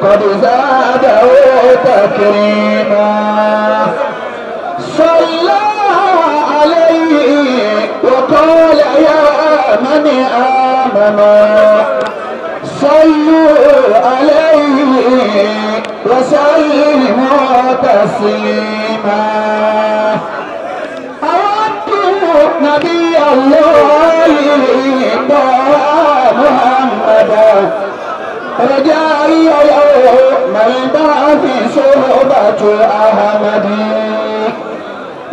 قد زاده تكريما. صلى عليه وقال يا من آمن صلوا عليه وسلموا تسليما. أود نبي الله محمدا رجائي يوم البعث صحبة أحمد.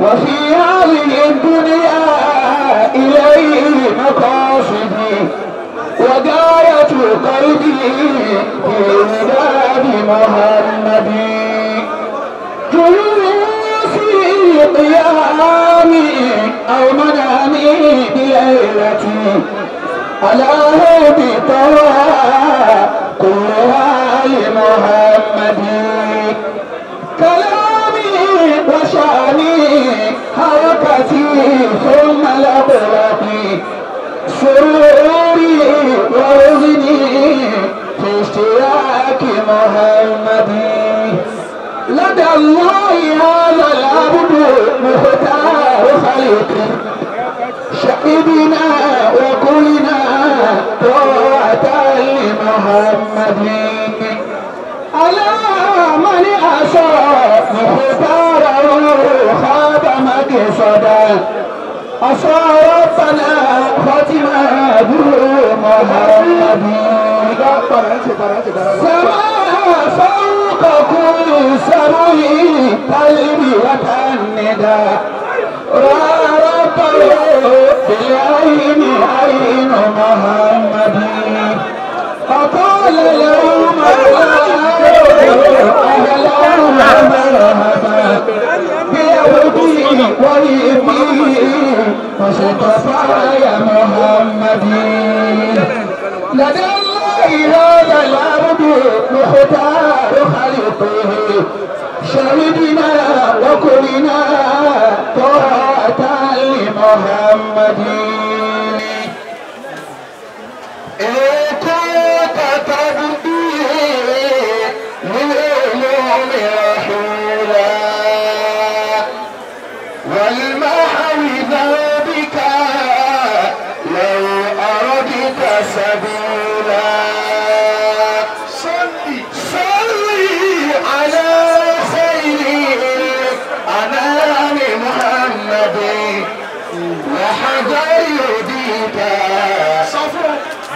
وفي هذه الدنيا إليه مقاصدي وغاية قلبي في وداد محمد. جلوسي قيامي أو منامي بليلتي على هدي طه كلها لمحمد. كلامي وشاني حركتي ثم الأطلاقي سروري وحزني في اشتراك محمد. لدى الله هذا العبد مختار خلقي شهدنا وكلنا طاعة لمحمد. على من عصى مختاره خاب مقصدا عصى ربنا ختم أبو محمد. سما فوق كل سمي قلبي وتندا رأى ربه بالعين عين محمد. فقال له أهلا ومرحبا بيهودي وإبني مصطفى يا محمد. لدى الله هذا العبد مختار خلقه شهدنا وكلنا طاعة لمحمد.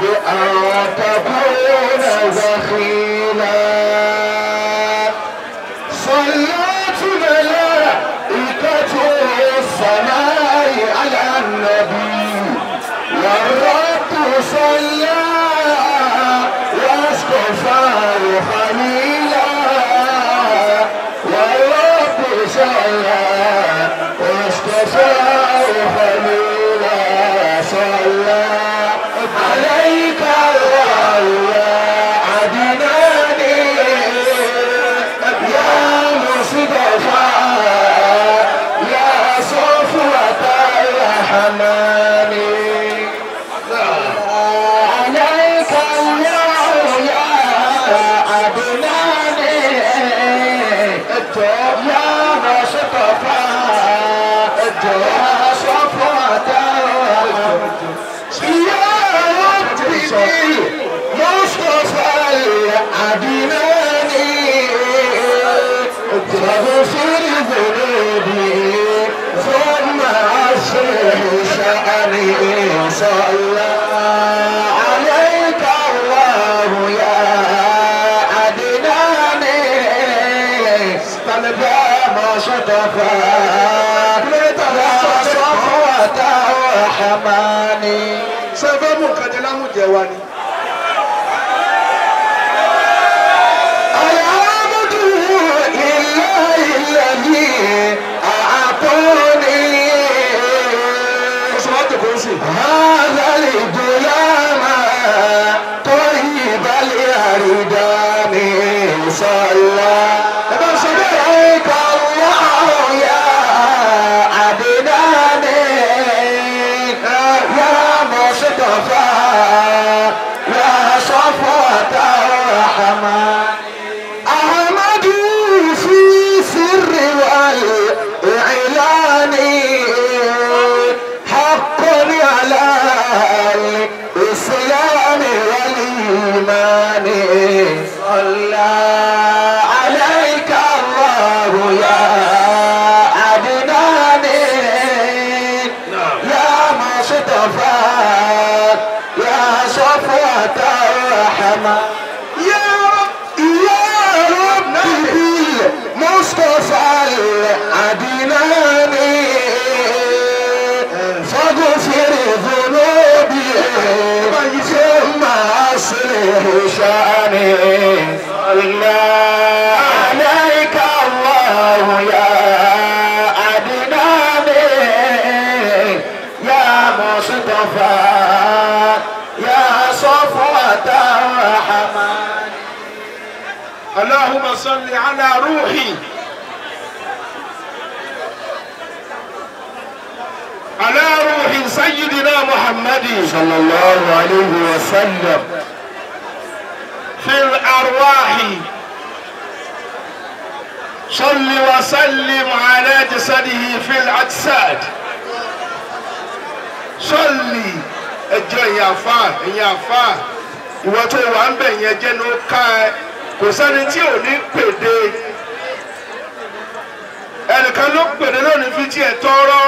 بأن تكون بخيلا. صلت ملائكة السماء على النبي والرب صلى واصطفاه خليلا. والرب صلى واصطفاه خليلا. صلى عليك الله يا عدناني يا مصطفى يا صفوة الرحمن. عليك الله يا عدناني يا مصطفى يا صفوة الرحمن. مصطفى العدناني فاغفر ذنوبي ثم أصلح شأني. صلى عليك الله يا عدناني يا مصطفى يا صفوة الرحمن. Ṣé fẹ́ mú nǹkan jẹ láwùjẹ wa ni? هذا الغلام طيب الأردان. صلى عليك الله يا عدنان يا مصطفى الإيمان صلى عليك الله يا عدنان يا مصطفى يا صفوة الرحمن يا رب يا رب بالمصطفى العدنان فاغفر ذنوبي ثم أصلح شأني صلى عليك الله يا عدنان يا مصطفى يا صفوة الرحمن اللهم صل على روحي على روح سيدنا محمد صلى الله عليه وسلم في الأرواح صل وسلم على جسده في الأجساد صل ẹjọ́ ẹ̀yin àfáà ẹ̀yin àfáà ìwọ tó wà ń bẹ̀ yẹn jẹ́ ló ká ẹ kò sẹ́ni tí ò ní pèdè ẹnìkan ló pèdè lónìí fi tiẹ̀ tọrọ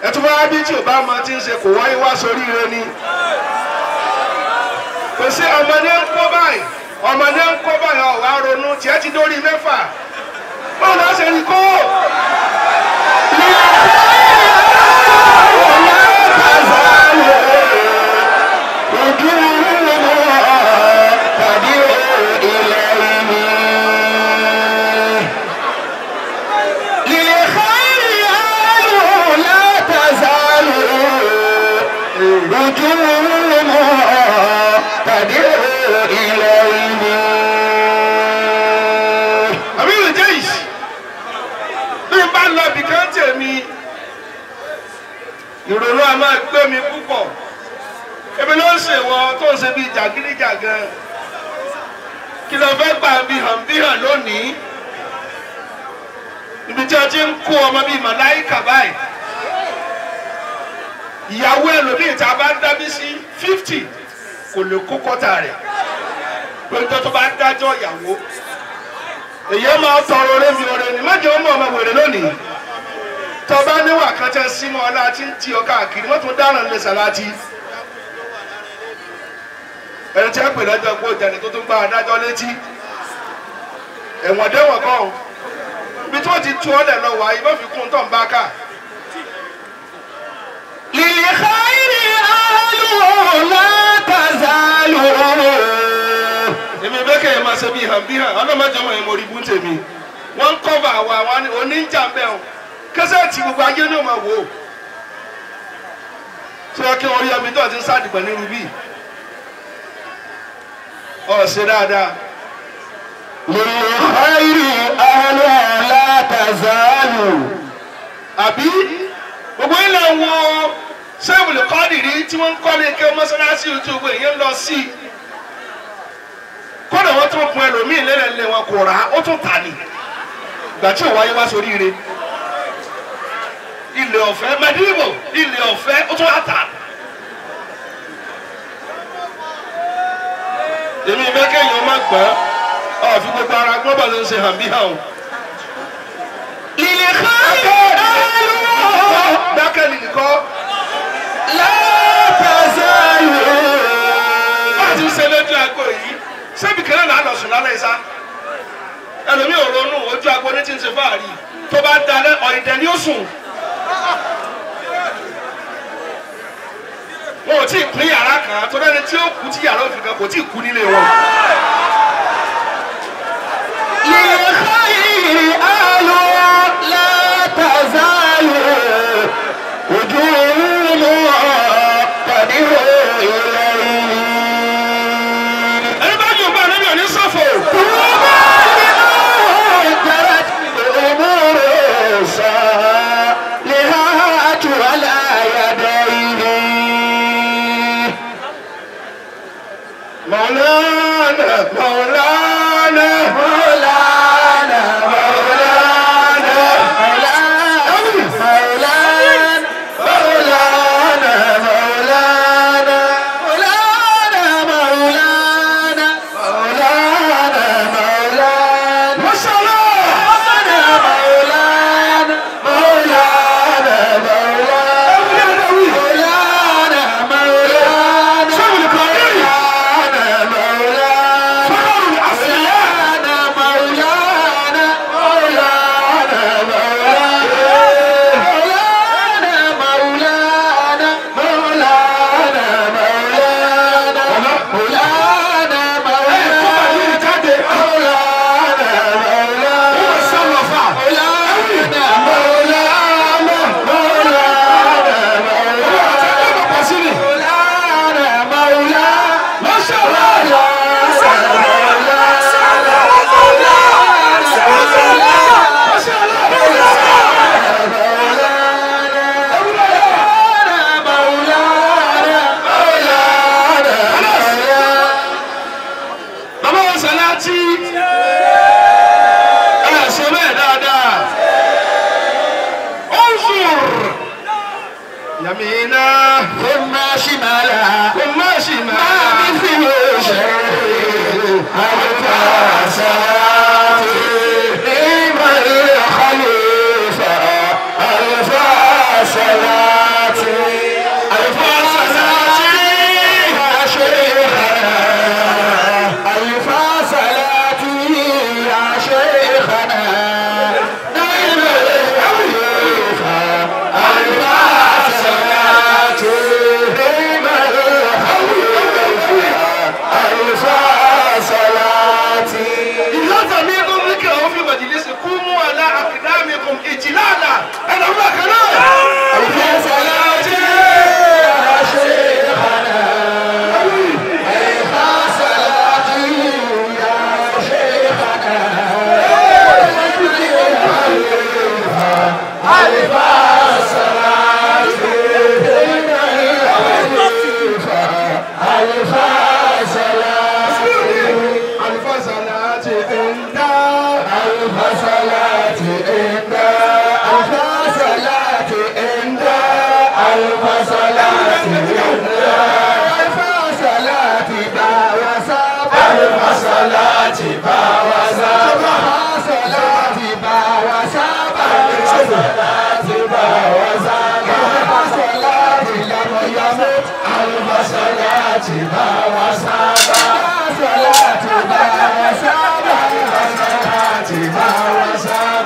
ẹtú bá bí tí ò bá máa ti ń ṣe kò wáyé wá sórí rẹ ni kò sí ọmọdé ń kó báyìí ọmọdé ń kó báyìí ọ̀wá ronú tiẹ̀ ti dórí mẹ́fà báwo la ṣe rí kó. Ìrònú a máa gbé mi púpọ̀ ebi ló ń ṣèwọ tó ń ṣe bíi jàgídíjàgan kí ló fẹ́ gbà bí hàn bí hàn lónìí ibi tí a ti ń kó ọmọ bíi màláìkà báyìí ìyàwó ẹlòmíì tá a bá ń dábí sí 50 kò lè kó kọ́tà rẹ̀ pé tó bá dájọ́ ìyàwó èyí máa tọrọ orí mi oore ni má jẹ́ ọmọ ọmọ wèrè lónìí tọba níwà kan tẹ símọ ọlá tí ń ti ọ káàkiri wọn tún dáràn lè sàláàtì ẹni tí a pè lọ́jọ́ pé òjàní tó tún gbá adájọ́ létí ẹ̀wọ̀n dẹ́wọ̀n kọ́ ọ ibi tí wọ́n ti tu ọ́lẹ̀ lọ wá ibà fi kún tó ń bá ká. Lil-khayri ahlu la tazalu. Èmi bẹ́ẹ̀ kẹ́yìn máa ṣe bí hàn bí hàn ọlọ́mọdé wọn yẹn mo rí bú tèmi wọ́n ń kọ́va àwa àwọn oníjà bẹ́ẹ̀ o kẹsẹ̀tì gbogbo ayé ni ó máa wò ó tí wọ́n kí wọ́n rí ọmọ ìjọ tí ń sàdìgbà ní rubí ọ̀ ṣe dáadáa. Lil-khayri ahlu la tazalu. Àbí gbogbo ilẹ̀ wo sẹ́wùlì kọ́ọ̀dìrí tí wọ́n ń kọ́ ní ike mọ́sálásí ojú ogun èyí ń lọ sí i kódà wọ́n tún kun ẹlòmíì lẹ́lẹ́lẹ́ wọn kò rà á ó tún tà ní ìgbà tí ò wáyé wá sórí ire ilẹ̀ ọ̀fẹ́ mẹ́dínwó ilẹ̀ ọ̀fẹ́ ó tún wá tà. Èmi bẹ́ẹ̀ kéèyàn má gbọ́n ọ̀ fi gbogbo ara gbọ́n bá ló ń ṣe hàn bí hàn o. Lil-khayri ahlu dákẹ́lì nìkan. la tazalu. Bá a ti ń ṣe lójú aago yìí ṣébi kan náà lọ sùn lálẹ́ sá ẹlòmíì ò ronú ojú aago ní ti ń ṣe fáàrí tó bá dalẹ̀ ọ̀ìdẹ̀ ni ó sùn. Wọn ò tí ì pín yàrá kan tó dẹ́ni tí ó kú tí yàrá òfin kan kò tí ì kú nílé wọn. Lil-khayri ahlu la tazalu. Wujuhum tad'u ilayhi. Ẹni bá jù bá níbi òní sọ̀fọ̀. Tuuba liman jarat al-umuru salihatu ala yadayhi. Maulana, Maulana, Maulana, Maulana, Maulana, Maulana, Maulana, Maulana, يمينا ثم شمالا ثم شمالا ما مثل شيء ألف صلاة نعم الخليفة ألف صلاة ألف صلاة يا شيخنا ألف صلاة يا شيخنا نعم الخليفة ألف صلاة نعم الخليفة ألف صلاة. إذا سمعتم ذكره في مجلس قوموا على أقدامكم إجلالا. أنا هنا كلام. ألف صلاة يا شيخنا ألف صلاة يا شيخنا ألف صلاة ألف صلاة ألف صلاة عند ألف صلاة عند ألف صلاة عند ألف صلاة عند ألف صلاة باوساب ألف صلاة باوساب صلاة باوساب ألف صلاة باوساب ألف صلاة لم يمت ألف صلاة باوساب صلاة باوساب ألف صلاة باوساب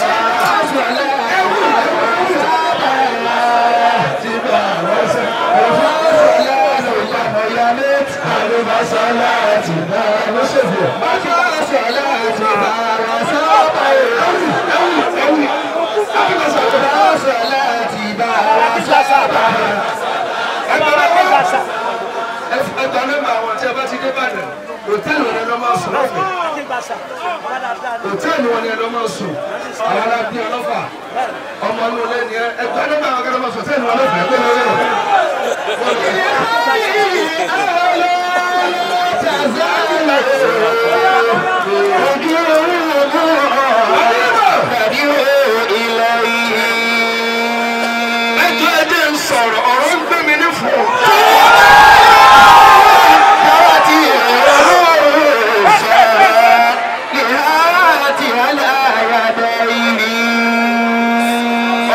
Ẹgbàá nọ́mbà àwọn tí a bá ti dé Ìbàdàn, hòtẹ́ẹ̀lì wọn ni ẹ lọ máa sùn lọ́fẹ̀ẹ́. Hòtẹ́ẹ̀lì wọn ni ẹ lọ máa sùn. Àwọn alábí ọlọ́fà, ọmọ inú ilé ni ẹ. Ẹgbàá nọ́mbà àwọn akẹ́lọ́ máa sùn hòtẹ́ẹ̀lì wọn lọ́fẹ̀ẹ́ pé lọ́wọ́. Ẹjọ́ ẹjẹ́ ń sọ̀rọ̀, ọ̀rọ̀ ń gbé mi ní fún un.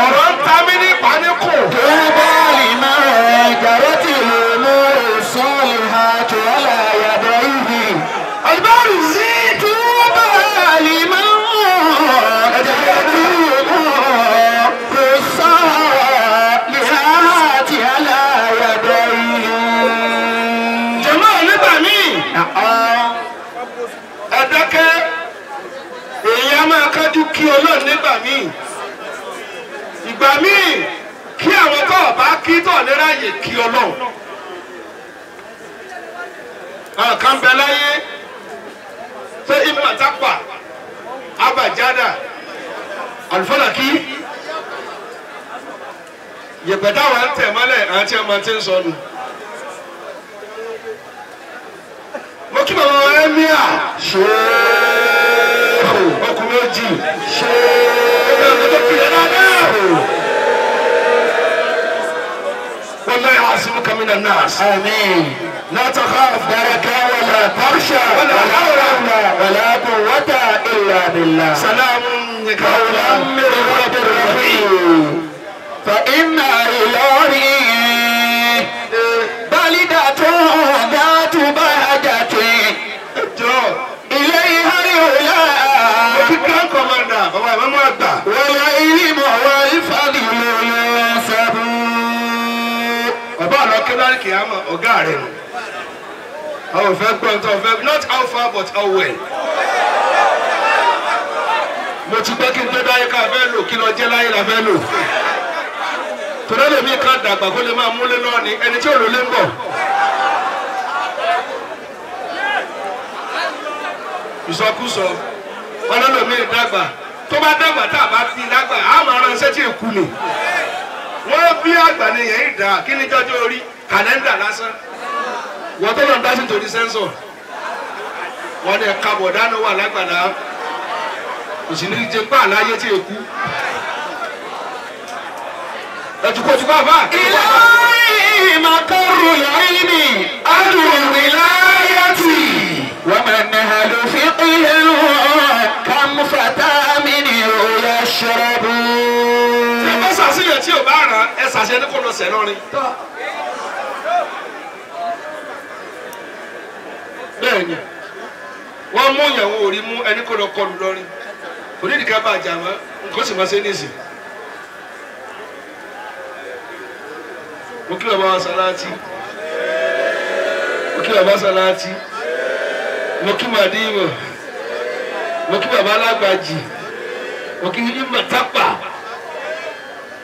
Ọ̀rọ̀ ń ta mí ní ìpánikù. Àlùbáàrù sí. Jẹ̀mọ́ nígbà míì, ẹ dákẹ́, èèyàn máa kájú kí Ọlọ́run nígbà míì. Ìgbà míì kí àwọn tó bá kí tó ní ráàyè kí Ọlọ́run. Àwọn kan bẹ láyé ṣé ìmọ̀tápà abàjádà àlùfọ́làkí yẹ̀pẹ̀ táwọn ń tẹ̀ mọ́lẹ̀ àti ọmọ tí ń sọnù. Mo kí bàbá wa ẹ́míà ṣéèkù ọkùnrin méjì ṣéèkù tó fi dáadáa. والله يعصمك من الناس. آمين. لا تخاف بركة ولا تخشى ولا حول ولا قوة إلا بالله. سلام قولا من رب رحيم. فإن إلهي بلدة ذات بهجة إليها العلا Mo kí grand commander bàbá ìmọ̀mọ́ àgbà. والعلم والفضل ينسب. Bàbá àlọ́ kébárì kìámọ̀ ọ̀gá rẹ̀ nù. Àwọn ò fẹ́ gbọ́n tó fẹ́ not how far but how well. Mo ti gbọ́ kí n tó dáyé ká fẹ́ lò kí lọ jẹ́ láyé la fẹ́ lò. Torí ẹlòmíì kan dàgbà kó lè máa múlé náà ni ẹni tí òrùlé ń bọ̀. Ìsọkúsọ ọlọ́lọ́míì dàgbà tó bá dàgbà tá a bá fi dàgbà á máa ránṣẹ́ tí èkú ni. Wọ́n bí àgbà ni yẹn ìdá kí ni jọjọ́ orí kàlẹ́ndà lásán. Wọ́n tó lọ dá sí torí sẹ́ńsọ̀. Wọ́n ní ẹ̀ka bọ̀dánù wà lágbàdá. Kò sì ní jẹ pa àláyé tí èkú. Ẹ̀jùkọ̀jùkọ̀ àbá. إلهي مقر العلم أهل الولاية ومنهل فقه كم فتى منه يشرب. Ẹ bá ṣàṣeyàn tí ò bá ràn ẹ ṣàṣeyàn ní kò lọ sẹ̀ lọ́rin. Bẹ́ẹ̀ni, wọ́n mú ìyàwó orí mú ẹni kò lọ kọlù lọ́rin. Onídìí bá jà mọ́, nǹkan sì máa ṣe nísìn. Mo kí bàbá wa Sàláàtì, mo kí bàbá Sàláàtì, mo kí Màdìmọ̀, mo kí bàbá Alágbàjì, mo kí Ìmọ̀tápà,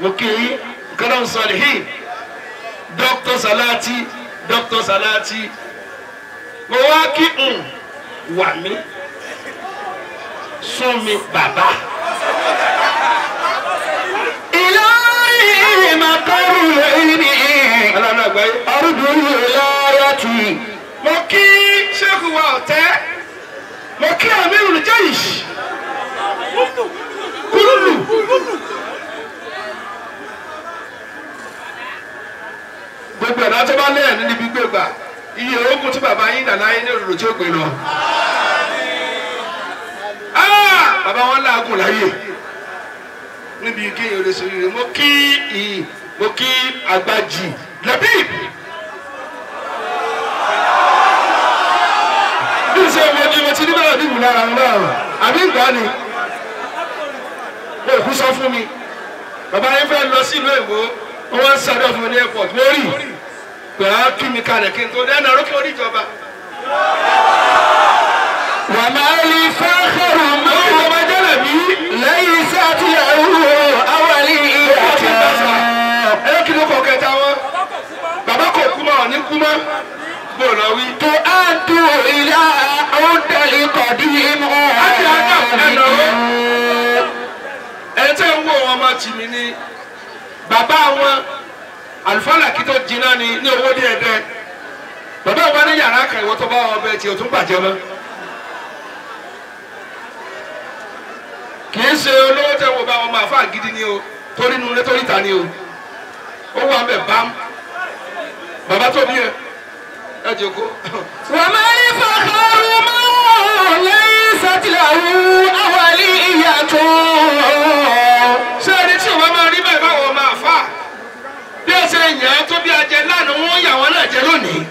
mo kí Kalam Salihin, Dr. Sàláàtì, Dr. Sàláàtì. Mo wá kí wà mí, sún mi bàbá. إلهي مقر العلم Aláàánú àgbáyé. أرض الولاية. Mo kí Sheikh wa ọ̀tẹ́, mo kí Amirul Jaysh, Kúlùlù. Gbogbo ẹ̀dá tó bá lẹ́yìn níbi gbégbà, iye ogun tí bàbá yín dàná yín ní òdòdó tí ó gbé lọ. Bàbá wọn làágùn láyè níbi kéèyàn lè sori rẹ̀. Mo kí Àgbàjì Labib. Bí ṣe mo ní mo ti ní bẹ́ẹ̀ bíbù lára ń náà àbí ìgbà ni mo kú sọ fún mi. Bàbá yín fẹ́ lọ sí ìlú Èkó, wọ́n wá ń sáré fún mi ní airport mo rí pé á kí mi kalẹ̀ kí n tó dẹ́nu àrókè oníjọba. وما لفخر Mo ní ìjọba jẹ́lẹ̀ mí. ليست له أولية. Ẹ kí ló kọ kẹta wọn? Bàbá kò kú mọ́, ní kú mọ́. Bó lọ wí. تؤد إلى عد القديم. Ẹ tẹ́ ń wò wọn máa tì mí ní bàbá wọn àlùfáàlà kí tó jiná ni ní owó díẹ̀ dẹ́. Bàbá wa ní yàrá kan ìwọ tó bá wọn bẹ tí o tún bàjẹ́ mọ́. Kì í ṣe olówó tẹ́ wo bá wọn máa fà gidi ni o, torí nu ilé torí ta ni o. Ó wà bẹ̀ bám. Bàbá tó bí ẹ, ẹ jòkó. وما لفخر من ليست له أولية. Ṣé ẹni tí òun máa rí bẹ́ẹ̀ báwọn máa fà? Bí ẹ ṣe yàn án tó bí ajẹ lánàá, wọ́n yà wọ́n náà jẹ lónìí.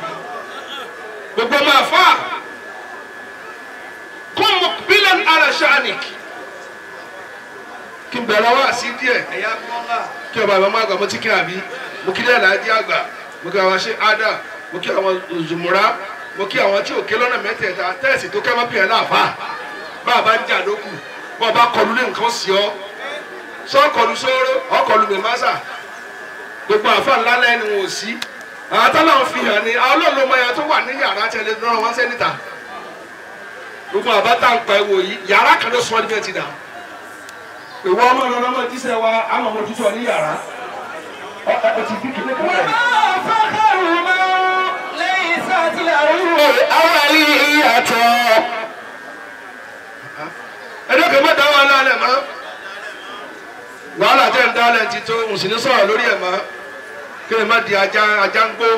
Gbogbo máa fà. Kún mukbilan ala sha'nik. Kí n bẹ̀rẹ̀ wá sí díẹ̀, ẹ̀yà gbọ́nlá. Kí ọba àbámọ́ àgbà mo ti kí àbí. Mo kí lẹ́la ajé àgbà. Mo kí àwọn ṣe ádà. Mo kí àwọn zùmùrà. Mo kí àwọn tí òkè lọ́nà mẹ́tẹ̀ẹ̀ta. Tẹ́ẹ̀sì tó kẹ́ mọ́ pè é láàfà. Bá a bá ń jà lókù. Bá a bá kọlu ní nǹkan sí ọ. Sọ́kọlù sóró, ọkọlù mẹ́másà. Gbogbo àfa ńlá lẹ́nu wọn ò sí. Àwọn tọ́lá ń fi hàn ni, àwọn olóòlù ọmọ yẹn tó wà ní yàrá tẹ̀lé lọ́rọ̀ wọn sẹ́nìta. Gbogbo àbá tá à ń pa ẹ̀wò yìí, yàrá kan ló sọ ọ́ níbẹ̀ ti dà. Ìwọ ọmọ ìrọ̀lọ́ ọmọ jíṣẹ́ wa, àmọ̀ mo jíṣẹ́ ọ ní yàrá. Ọ ti bí kìnìún kan báyìí. وما فخر من ليست له أولية. Ẹ̀dọ́kẹ́ má dá wàhálà lẹ̀ mọ́. Wàhálà tẹ̀ ń dálẹ̀ ti tó, n sì ní sọ̀rọ̀ lórí ẹ̀ mọ́. Kí ni má di ajá ajá ń gbó?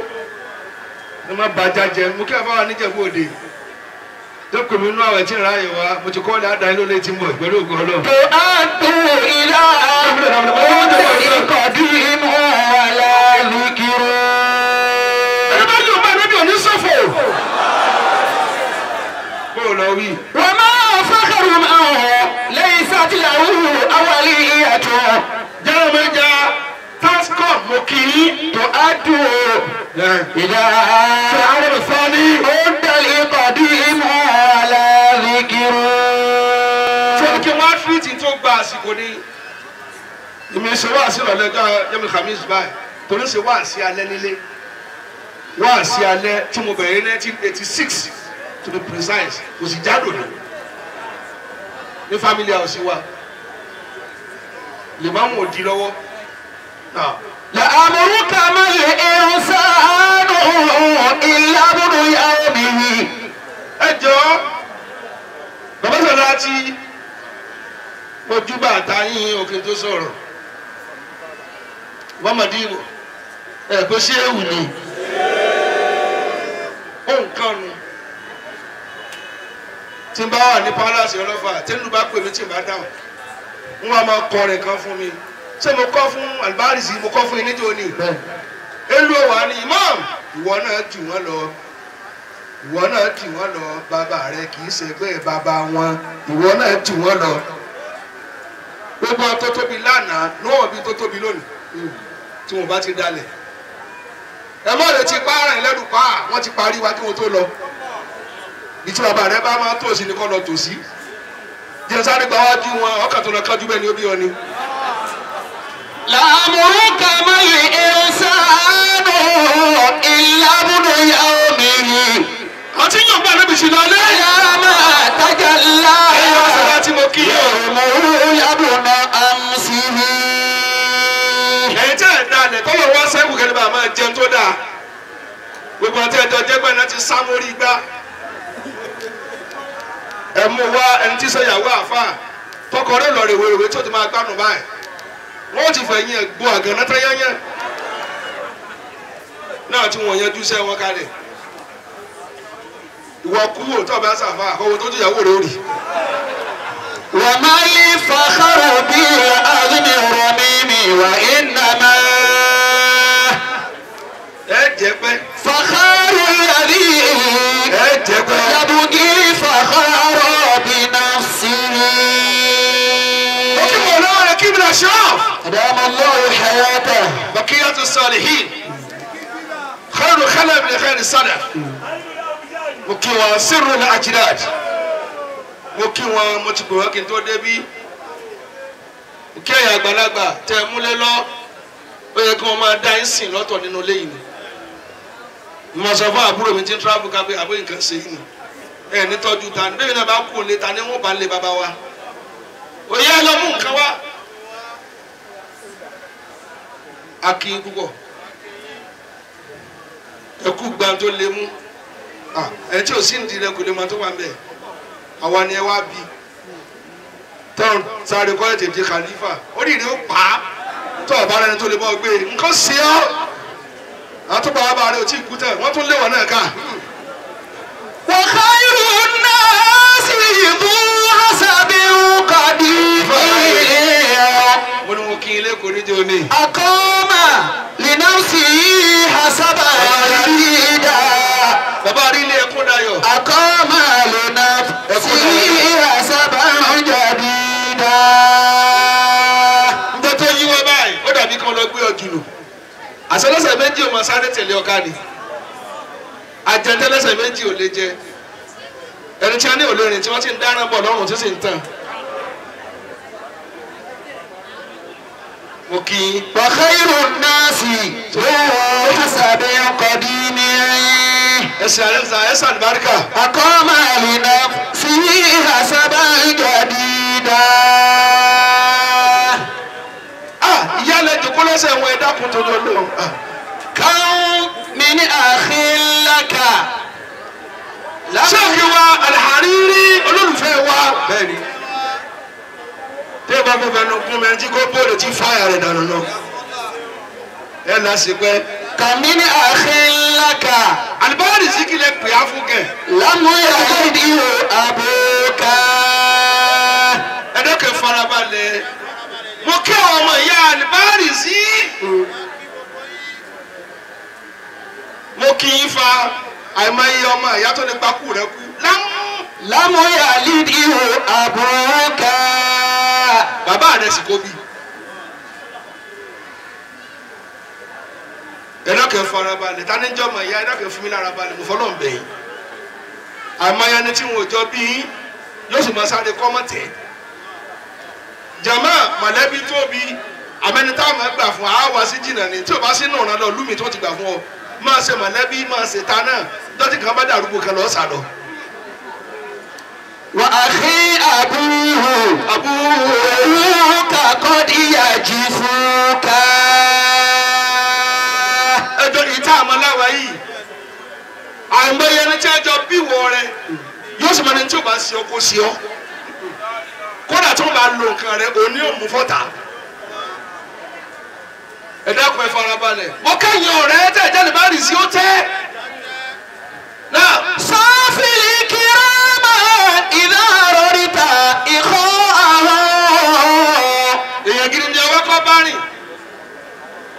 Ní má ba ajá jẹ, mo kí àbáwá níjẹ̀bú òde. Dọ́kùn mi nú àwẹ̀ tí ń ráyè wá, mo ti kọ́ ọ́ lé ló lé tí mo pẹ̀lú ògùn Ọlọ́run. تؤد إلى عد القديم ولا ذكر. Ẹni bá yóò bá ẹni òní sọ̀fọ̀. Bó o lọ wí. وما فخر من ليست له أولية. Jẹ́rọ mẹ́ja Tascom mo kì í. تؤد إلى عد القديم ولا ذكر. Ṣé kí wọ́n á fìtì tó gba àsìkò ni? Èmi ṣe wá sí ìrọ̀lẹ́ ọjọ́ Yẹ́mi Khamis báyìí. Torí ṣe wá sí alẹ́ nílé. Wá sí alẹ́ tí mo bẹ̀rẹ̀ ní 1986 to be precise. Kò sì jádò ní. Ní family house wa. Lè má mú òdi lọ́wọ́. Now, لأمرك ما الإنسان إلا ابن يومه. Ẹ jọ̀ọ́, bàbá Sàláàtì, ojú bàtà yín òkè tó sọ̀rọ̀. Mọ́mọ́dínwó ẹ̀ kó ṣé ewu ni ó nǹkan nu tí n bá wà ní palace ọlọ́fà tí n bá pè mí tí n bá dáhùn n wà máa kọrin kan fún mi ṣé mo kọ́ fún alibarisi mo kọ́ fún yín níjó ni elu ọ̀wà ni imam ìwọ náà jù wọ́n lọ ìwọ náà jù wọ́n lọ bàbá rẹ kì í ṣẹgbẹ́ bàbá wọn ìwọ náà jù wọ́n lọ gbogbo tó tóbi lánàá níwọ̀n bí tó tóbi lónìí tí wọn bá ti dalẹ̀ ẹ má lè ti pa ara ẹ lẹ́nu pa wọ́n ti parí wa kí wọ́n tó lọ bí tí bàbá rẹ bá máa tòsí ni kọ́ lọ tòsí jẹ́ sáré gba wájú wọn ọkàn tó lọ kájú bẹ́ẹ̀ ni ó bí ọ ni. لأمرك ما الإنسان إلا ابن يومه àti yàn bá níbi ìṣìnà lé. يا ما تجلى ẹ̀yọ́ sọ̀rọ̀ tí mo kí yóò. يومه يا ابن أمسه ẹ̀yin tí ẹ̀ dalẹ̀ tọ́lọ̀ wá sẹ́kù kẹ́lẹ́ bá máa jẹun tó dáa gbogbo àti ẹjọ́ jẹ́gbẹ́ náà ti sá mórí igbá ẹ mú wá ẹni tí sọ ìyàwó àáfàá tọkọ rẹ lọ rèwerèwe tí ó ti máa gbádùn báyìí wọ́n ti fẹ̀yìn ẹ̀ gbọ́ àgànná tán yányán náà tí wọ́n yanjú sẹ́ wọn kalẹ̀ ìwọ kúrò tó bá sàfà àkọ́wọ́ tó jìyàwó rẹ̀ ó rì. وما لي فخر بالعظم الرميم وإنما ẹ jẹ́ pẹ́ فخر الذي ẹ jẹ́ pẹ́. يبغي فخر بنفسه ó kí mọ̀ lọ́wọ́ rẹ̀ kí mi lọ ṣọ́. أدام الله حياته بقية الصالحين خير خلف لخير السلف mo kí wọn sírù ní ajídáàd mo kí wọn mo ti pè wọn kí n tó débí mo kí ẹ̀yin àgbàlagbà tẹ ẹ múlẹ̀ lọ ó yẹ kí wọn máa dá yín sìn lọ́tọ̀ nínú ilé yìí ni mo sọ fún àbúrò mi tí ń travel ká pé àbúrò nǹkan ṣe yìí ni ẹ ní tọ́jú ta ni bẹ́ẹ̀ náà bá kú òun lé ta ni wọ́n bá lé bàbá wa òye ẹ lọ mú nǹkan wá akin púpọ̀ ẹkú gba tó lé mú ẹ tí ò sí ní rẹ kò lè mọ tó wà ń bẹ àwa ni ẹ wá bí tọ́n sáré kọ́ ètè di khalifa ó rí rí ó pa á tó ọ̀bá rẹ tó lè bọ́ gbé nǹkan sí ọ́ àwọn tó bá wà bá rẹ ò tí ì kú tẹ̀ wọ́n tún léwọ̀ náà ká. وخير الناس ذو حسب قدير mo ní mo kí ilé kò ní jẹ́ òní. أقام لنفسه حسبا جديدا bàbá rí ilé ẹkún dayọ̀. أقام لنفسه حسبا جديدا njẹ́ tó yí wọn báyìí ó dàbí kí wọ́n lọ gbé ọjọ́ lò àṣẹlẹsẹ méjì ò máa sáré tẹ̀lé ọ̀ká ni àjẹtẹlẹsẹ méjì ò lè jẹ ẹni tí a ní olórin tí wọ́n ti ń dáràn bọ̀ lọ́rùn tí sì ń tàn. mo kí i وخير الناس ذو حسب قديم ẹsẹ̀ àlẹ́sà ẹsẹ̀ àlùbáríkà أقام لنفسه حسبا جديدا ah ìyá lẹ jòkó lẹ́sẹ̀ wọn ẹ dákun tó lọ lọ كم من أخ لك ṣéèkì wa Al-Hariri olólùfẹ́ wa bẹ́ẹ̀ni tí ẹ bá fẹ́ fẹ́ nu kún mi ẹni tí kò bóòlù tí fáyà rẹ̀ dànù lọ ẹ lásìkò ẹ. كم من أخ لك alibari ziki lẹ pè á fún kẹ. لم يلده أبوك ẹ dẹ́kun farabalẹ̀ mo kí àwọn ọmọ ìyá alibari sí. mo kí yín fa àìmọye ọmọ ìyá tó lè pa kú rẹ kú. لم يلده أبوك bàbá rẹ sì kó bí. ẹ dẹ́kun farabalẹ̀ ta ni jẹ́ ọmọ ìyá ẹ dẹ́kun fún mi lára balẹ̀ mo fọlọ́ ń bẹ̀ yín. àìmọye ẹni tí wọn ò jọ bí yín yóò sì máa sáré kọ́mọ̀tẹ̀. Jama mọ̀lẹ́bí tóbi àmẹni tá a máa gbà fún a wá sí jìnnà ni tí o bá sí nùrán lọ lúmi tí wọ́n ti gbà fún ọ máa ṣe mọ̀lẹ́bí máa ṣe ta náà dọ́tí kan bá dàrúgbò kan lọ́ọ́ sà lọ. وأخي أبوه أبوك قد يجفوك ẹjọ́ ìta àmọ́ láwa yìí àìmọye ẹni tí a jọ bí wọ rẹ yóò sì mọ ẹni tí o bá ṣe ọ kó ṣe ọ kódà tí wọ́n bá lo nǹkan rẹ òní ò mú fọ́tà Ẹ dákun ẹ farabalẹ̀. Mo kẹ́yìn ọ̀rẹ́ tẹ̀ jáde bá rì sí ó tẹ́. Náà. Sọ́fìlì kìrámà ìdá rọrìtà ìkọ́ àwọn. Èèyàn gidi ni ọwọ́ kọ́ bá rìn.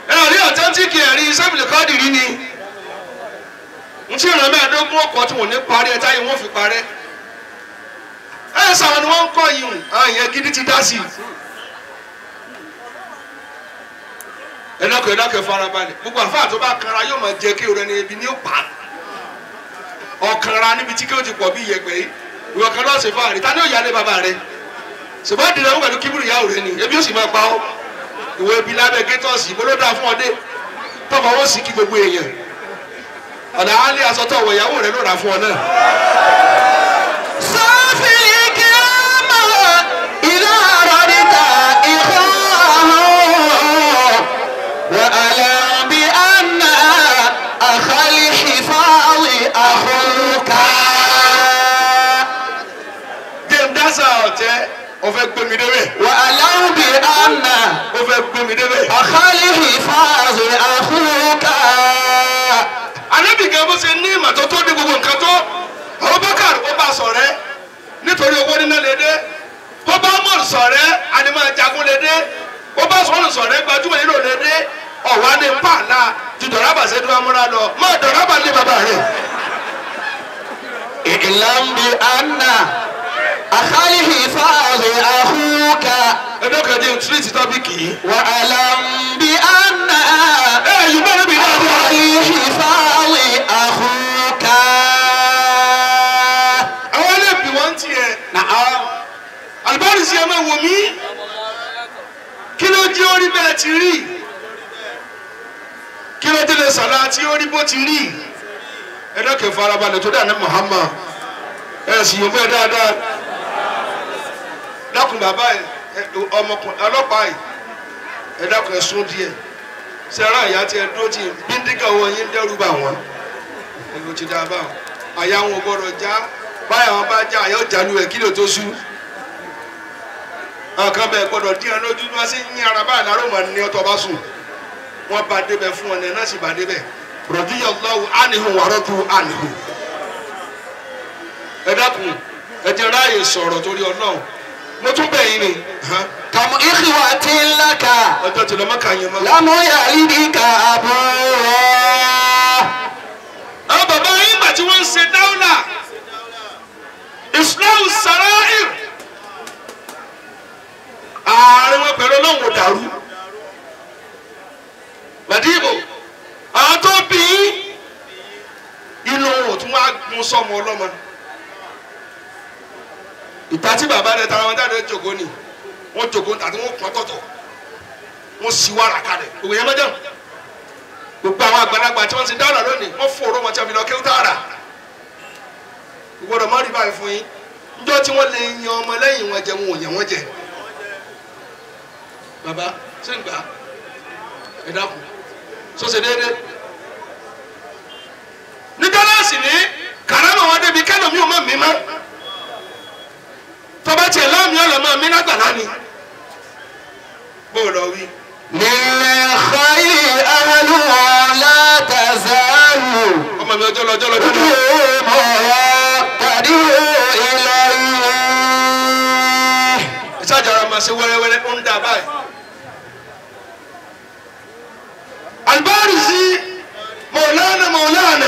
Ẹ rí ọ̀tẹ́ntìkì ẹ̀rí sẹ́fìlì kọ́ọ̀dì rí ni. N tí ìrànlọ́ mẹ́ẹ̀ẹ́dógún ọkọ̀ tí wọ́n ní parí ẹ táyé wọ́n fi parẹ́. Ẹ sàwọn ni wọ́n ń kọ́ yìí hùn, àwọn èèyàn gidi ti dá sí i. Ẹ dákun ẹ dákun ẹ farabalẹ̀. Gbogbo àfáà tó bá kanra yóò máa jẹ kí o rẹ ní ebi ní ó pa. Ọ̀kanra níbi tí kí o ti pọ̀ bí iyẹ̀pẹ̀ yìí. Ìwọ kan lọ́ọ́ ṣe fáàrí, ta ni ó yálé bàbá rẹ? Ṣùgbọ́n ìdílé wọn pẹ̀lú kíburu ìyá rẹ ni, ebi ó sì máa pa ọ́. Ìwọ ebi lábẹ́ gétọ́ọ̀sì, ìbò ló dáa fún ọdẹ. Tọ́fọ̀ wọ́n sì kí gbogbo èèyàn. Ọ̀dà á lé aṣọ tó wọ ìyàwó rẹ ló rà fún ọ náà. Sọ́fìlì kìrámà ìdá rọrìtà ìkọ́ àwọn. وأعلم بأن أخا الحفاظ أخوك. Dẹ́ndásá ọ̀tẹ́ ó fẹ́ gbé mi débẹ̀. وأعلم بأن Ó fẹ́ gbé mi débẹ̀. أخا الحفاظ أخوك. Ànábì gan bó ṣe ní ìmọ̀ tó tó ní gbogbo nǹkan tó. Abubakar ó bá ṣọ̀rẹ́ nítorí owó níná lè dé. Ó bá Umar ṣọ̀rẹ́ àdìmọ̀ jagun lè dé. Ó bá sọ̀rọ̀ sọ̀rẹ́ gbajúmọ̀ nílò lè dé. Ọ̀wá ní pààlà ti dọ̀rábà ṣe dúró amúra lọ. Má dọ̀rábà lé bàbá rẹ̀. اعلم بأن أخا الحفاظ أخوك. Ẹgbẹ́ kan jẹ́ tírìtì tọ́pìkì yìí. وأعلم بأن Ẹ yìí bá níbi dáadáa. أخا الحفاظ أخوك. Àwọn ẹlẹ́bí wọ́n ń tiẹ̀. نعم. Àlùbáàrì sí ẹ máa wò mí. Kí ló jẹ́ orí bẹ́ẹ̀ ti rí? Kí ló dé lè sọ̀rọ̀ àti orí bó ti rí? Ẹ dọ́kẹ́ farabalẹ̀ tó dà ní Muhammad. Ẹ sì yóò fẹ́ dáadáa. Dákun bàbá ẹ ọmọkùnrin ọlọ́pàá yìí. Ẹ dákun ẹ sún díẹ̀. Sẹ́rà ìyá tí ẹ dúró tì bíndígà owó yín dẹ́rù bà wọ́n. Ẹ ló ti dáa báwọn. Àyà wọn ò gbọ́dọ̀ já. Báyà wọn bá já àyà ó jálu ẹ̀ kí ló tó sú. Àwọn kan bẹ́ẹ̀ gbọ́dọ̀ dín ẹ lójú bí wọ́n ṣe ń yín ara báyìí láró mọ̀ ní ọtọ́ bá sùn. Wọ́n bá débẹ̀ fún wọn ní ẹ̀ náà sì bá débẹ̀. Radiyallahu anhu wa radu anhu. Ẹ dákun ẹ jẹ́ ráàyè sọ̀rọ̀ torí Ọlọ́run. Mo tún bẹ̀ yín ni. كم إخوة لك Ọjọ́ tí lọ́mọ kà yín mọ́. لم يلدك أبوه. Àwọn bàbá yín gbà tí wọ́n ń ṣe dáúlà. Islam sarair. Ààrẹ wọn pẹ̀lú Ọlọ́run ò dàrú. Màdìbò, àwọn tó bí inú wọn ò tún wá gun sọ́mọ ọlọ́mọ. Ìta tí bàbá rẹ̀ tara wọn jáde jòkó ni, wọ́n jòkó tàbí wọ́n pọ́n tọ̀tọ̀, wọ́n sì wàrà kalẹ̀. Òwe yẹn mọ́jọ́. Gbogbo àwọn àgbàlagbà tí wọ́n ti dára lónìí, wọ́n fòrò wọn tí wọ́n fi lọ kéwú tààrà. Gbọ́dọ̀ má rí báyìí fún yín. Njọ́ tí wọ́n lè yan ọmọ lẹ́yìn wọn jẹ, wọn ò yàn wọ́n jẹ. Bàbá ṣé ń gbà á? Ẹ dákun. Sọ́sẹ̀ déédéé. Ní gálàsì ní kàrámà wọn débi kẹ́lòmí ò mọ̀ mí mọ́. Tọ́ba tiẹ̀ láàmì ọ̀lọ́mọ mi lágbàlá ni. Bó o lọ wí. للخير أهل لا تزال Ọmọ mi ọjọ́ lọ ọjọ́ lọ ọjọ́ lọ. تدعو إليه. Ìsájàrà máa ṣe wẹ́rẹ́wẹ́rẹ́ ó ń dà báyìí. Àlùbáàrìsí Mọ̀lánà Mọ̀lánà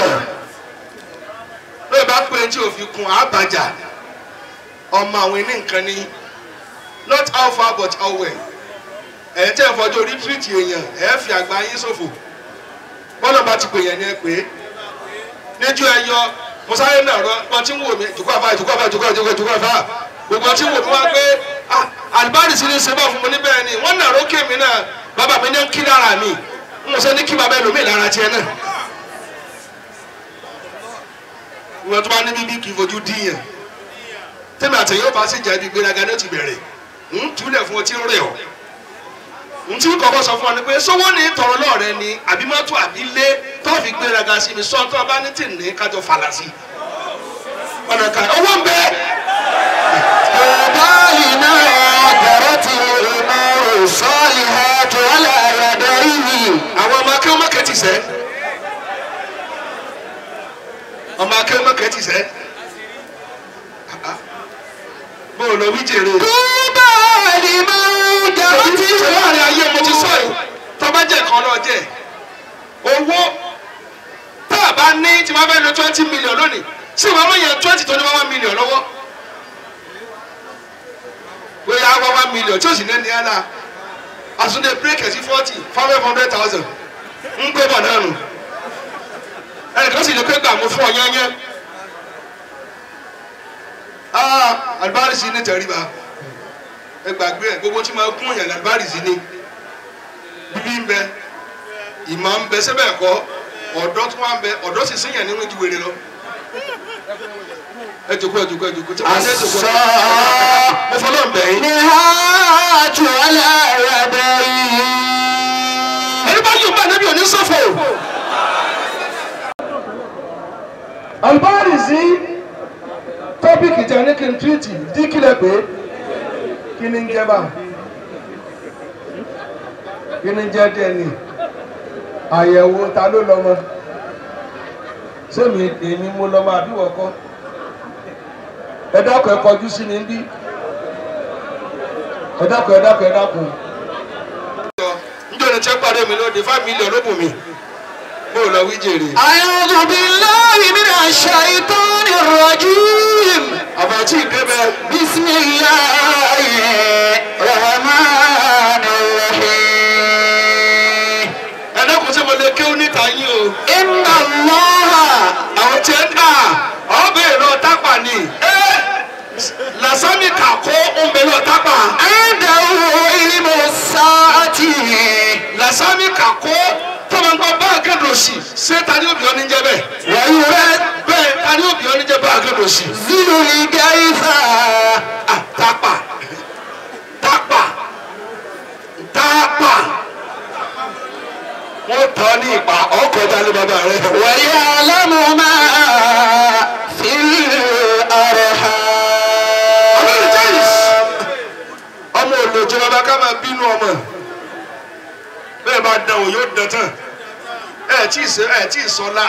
lóye bá pé tí òfin kun àbàjá ọmọ àwọn ilé nǹkan ní not how far but how well. Ẹ̀ tẹ́ ẹ̀ fọjọ́ orí tírìtì èèyàn ẹ̀ fi àgbà yín ṣòfò. Bọ́lá bá ti pè yẹn ni ẹ pè é. Níjú ẹ yọ Mùsáyé náà rọ wọn tí ń wò mí jùkọ́ àfà jùkọ́ àfà jùkọ́ jùkọ́ jùkọ́ àfà gbogbo tí ń wò mí wá pé àlùbáàrìsí ní ṣe bá fún mi níbẹ̀ ni wọ́n nà rókè mi náà bàbá mi ní ń kí lára mi ń sọ ní kí bàbá ẹlòmíì lára tiẹ̀ náà. Ìwọ̀n tó bá ní bíbí kì í fojú díyàn tẹ́mi àtẹ̀yìn ó bá sì jẹ́ ibi gbéraga ní ó ti bẹ̀rẹ̀ ń túlẹ̀ fún ọtí rẹ̀ ọ́ n tí kọ́kọ́ sọ fún ọ ni pé sówó ní tọrọ lọ́ọ̀rẹ́ ni àbí mọ́tò àbí lé tó fi gbéraga sí mi sọ́ńtọ́ bá ní tì ní kájọ fàlà sí ọ̀nà kan owó ń bẹ. بالنا جرت الأمور الصالحات على يديه. sẹ́ bó o lọ wí jèrè. Túbà lè máa ń jẹ́ Èyí tí láàrin ayé mo ti sọ yìí tó bá jẹ́ kan náà jẹ́ owó tá a bá ní tí wọ́n fẹ́ lo 20 million lónìí, sí wọ́n mọ̀ yẹn 20 tó ní 1 million lọ́wọ́ bóyá 1 million tí ó sì ní ẹni ẹ̀ la àtúndé bírèkì sí 40 500,000 ń gbé bọ̀ náà nù, ẹnìkan sì lè pé gbà mú fún ọ yányán. Àlùbárísì ní tẹríba, ẹ gbàgbé ẹ, gbogbo tí máa gún yàn làlùbárísì ní bíbí ń bẹ, ìmọ̀ ń bẹ sẹ́bẹ̀ kọ́, ọ̀dọ́ tó wà ń bẹ, ọ̀dọ́ sì síyàn nínú ju wèrè lọ. Ẹ jòkó, ẹ jòkó, ẹ jòkó, tí wọ́n ṣe é jòkó, mo fọlọ́ ń bẹ̀ yín. الصالحات على يديه. Ẹni bá yóò bá níbi òní sọ̀fọ̀. Àlùbárísì topic jẹ́ ní kí n treat díkìlẹ̀ pé kí ni ń jẹ́ bá kí ni ń jẹ́ DNA, àyẹ̀wò ta ló lọ́mọ, sẹ́mi èmi mo lọ́mọ àbí wọ́kọ́? Ẹ dákun, ẹ kọjú sí mi bí. Ẹ dákun, ẹ dákun, ẹ dákun. Njẹ́ òní tẹ́ parí mi lóde 5 million ló bù mí, bó o lọ wí jèrè. أعوذ بالله من الشيطان الرجيم. Àbàtì ìdébẹ̀. بسم الله الرحمن الرحيم. Ẹ dákun, tí mo lè kéwú níta yín o? إن الله Àwọn tí ẹ dà ọbẹ̀ lọ tápà ni làsámì kàkó ń bẹ lọ tápà. عنده علم الساعة. Làsámì kàkó tó máa ń gbọ́ bá àgẹ́dọ̀ sí, ṣé ta ni òbí ọ ní jẹ́ bẹ́ẹ̀? وينزل Bẹ́ẹ̀, ta ni òbí ọ ní jẹ́ bá àgẹ́dọ̀ sí? الغيث. Tápà, tápà, tápà, wọ́n tọ́ ní ìpa ọkọ̀ dání bàbá rẹ̀. ويعلم ما في الأرحام. Ọlọ́run James, ọmọ òlòjọ bàbá ká máa bínú ọmọ bẹ́ẹ̀ bá dán o, yóò dán tán. Ẹ tí ì sẹ, ẹ tí ì sọlá,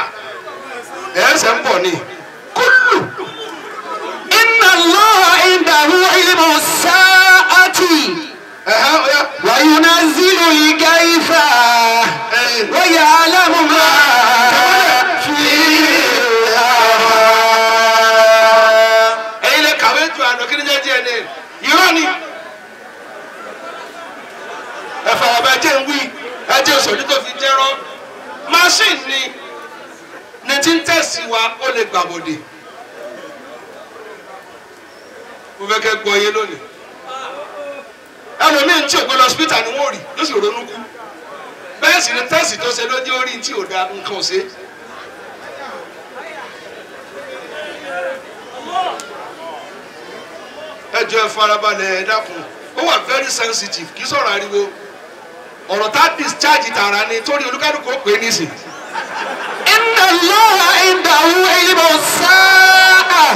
ẹ ẹsẹ̀ ń bọ̀ ni kúlù. إن الله عنده علم الساعة Ẹ̀hẹ́, ọ̀yá. وينزل الغيث ويعلم ما في الأرحام. Ẹ̀yin lè kàwé ju àná, kí ni jẹ́ DNA? Irọ́ ni. Ẹ̀fà ọ̀bẹ jẹ́ ń wí, ẹ jẹ́ sọ̀dí tó fi jẹ́rọ́. Machine ni tí ń tẹ̀sí wa, ó lè gbàbọ̀dè. Mo fẹ́ kẹ́ gbọ́ yé lónìí. Ẹlòmíín tí ògbó lọ hospital ni wọ́n rí ló sì ronú kú, bẹ́ẹ̀ sì ni test tó ṣe lójú orí tí ò da nǹkan ò ṣe. Ẹ jọ̀ọ́, ẹ farabalẹ̀, ẹ dákun. Ó wà very sensitive, kì í sọ̀rọ̀ ariwo. Ọ̀rọ̀ tá discharge tààrà ni torí olúkálùkù ó pè é nísìn. إن الله عنده علم الساعة.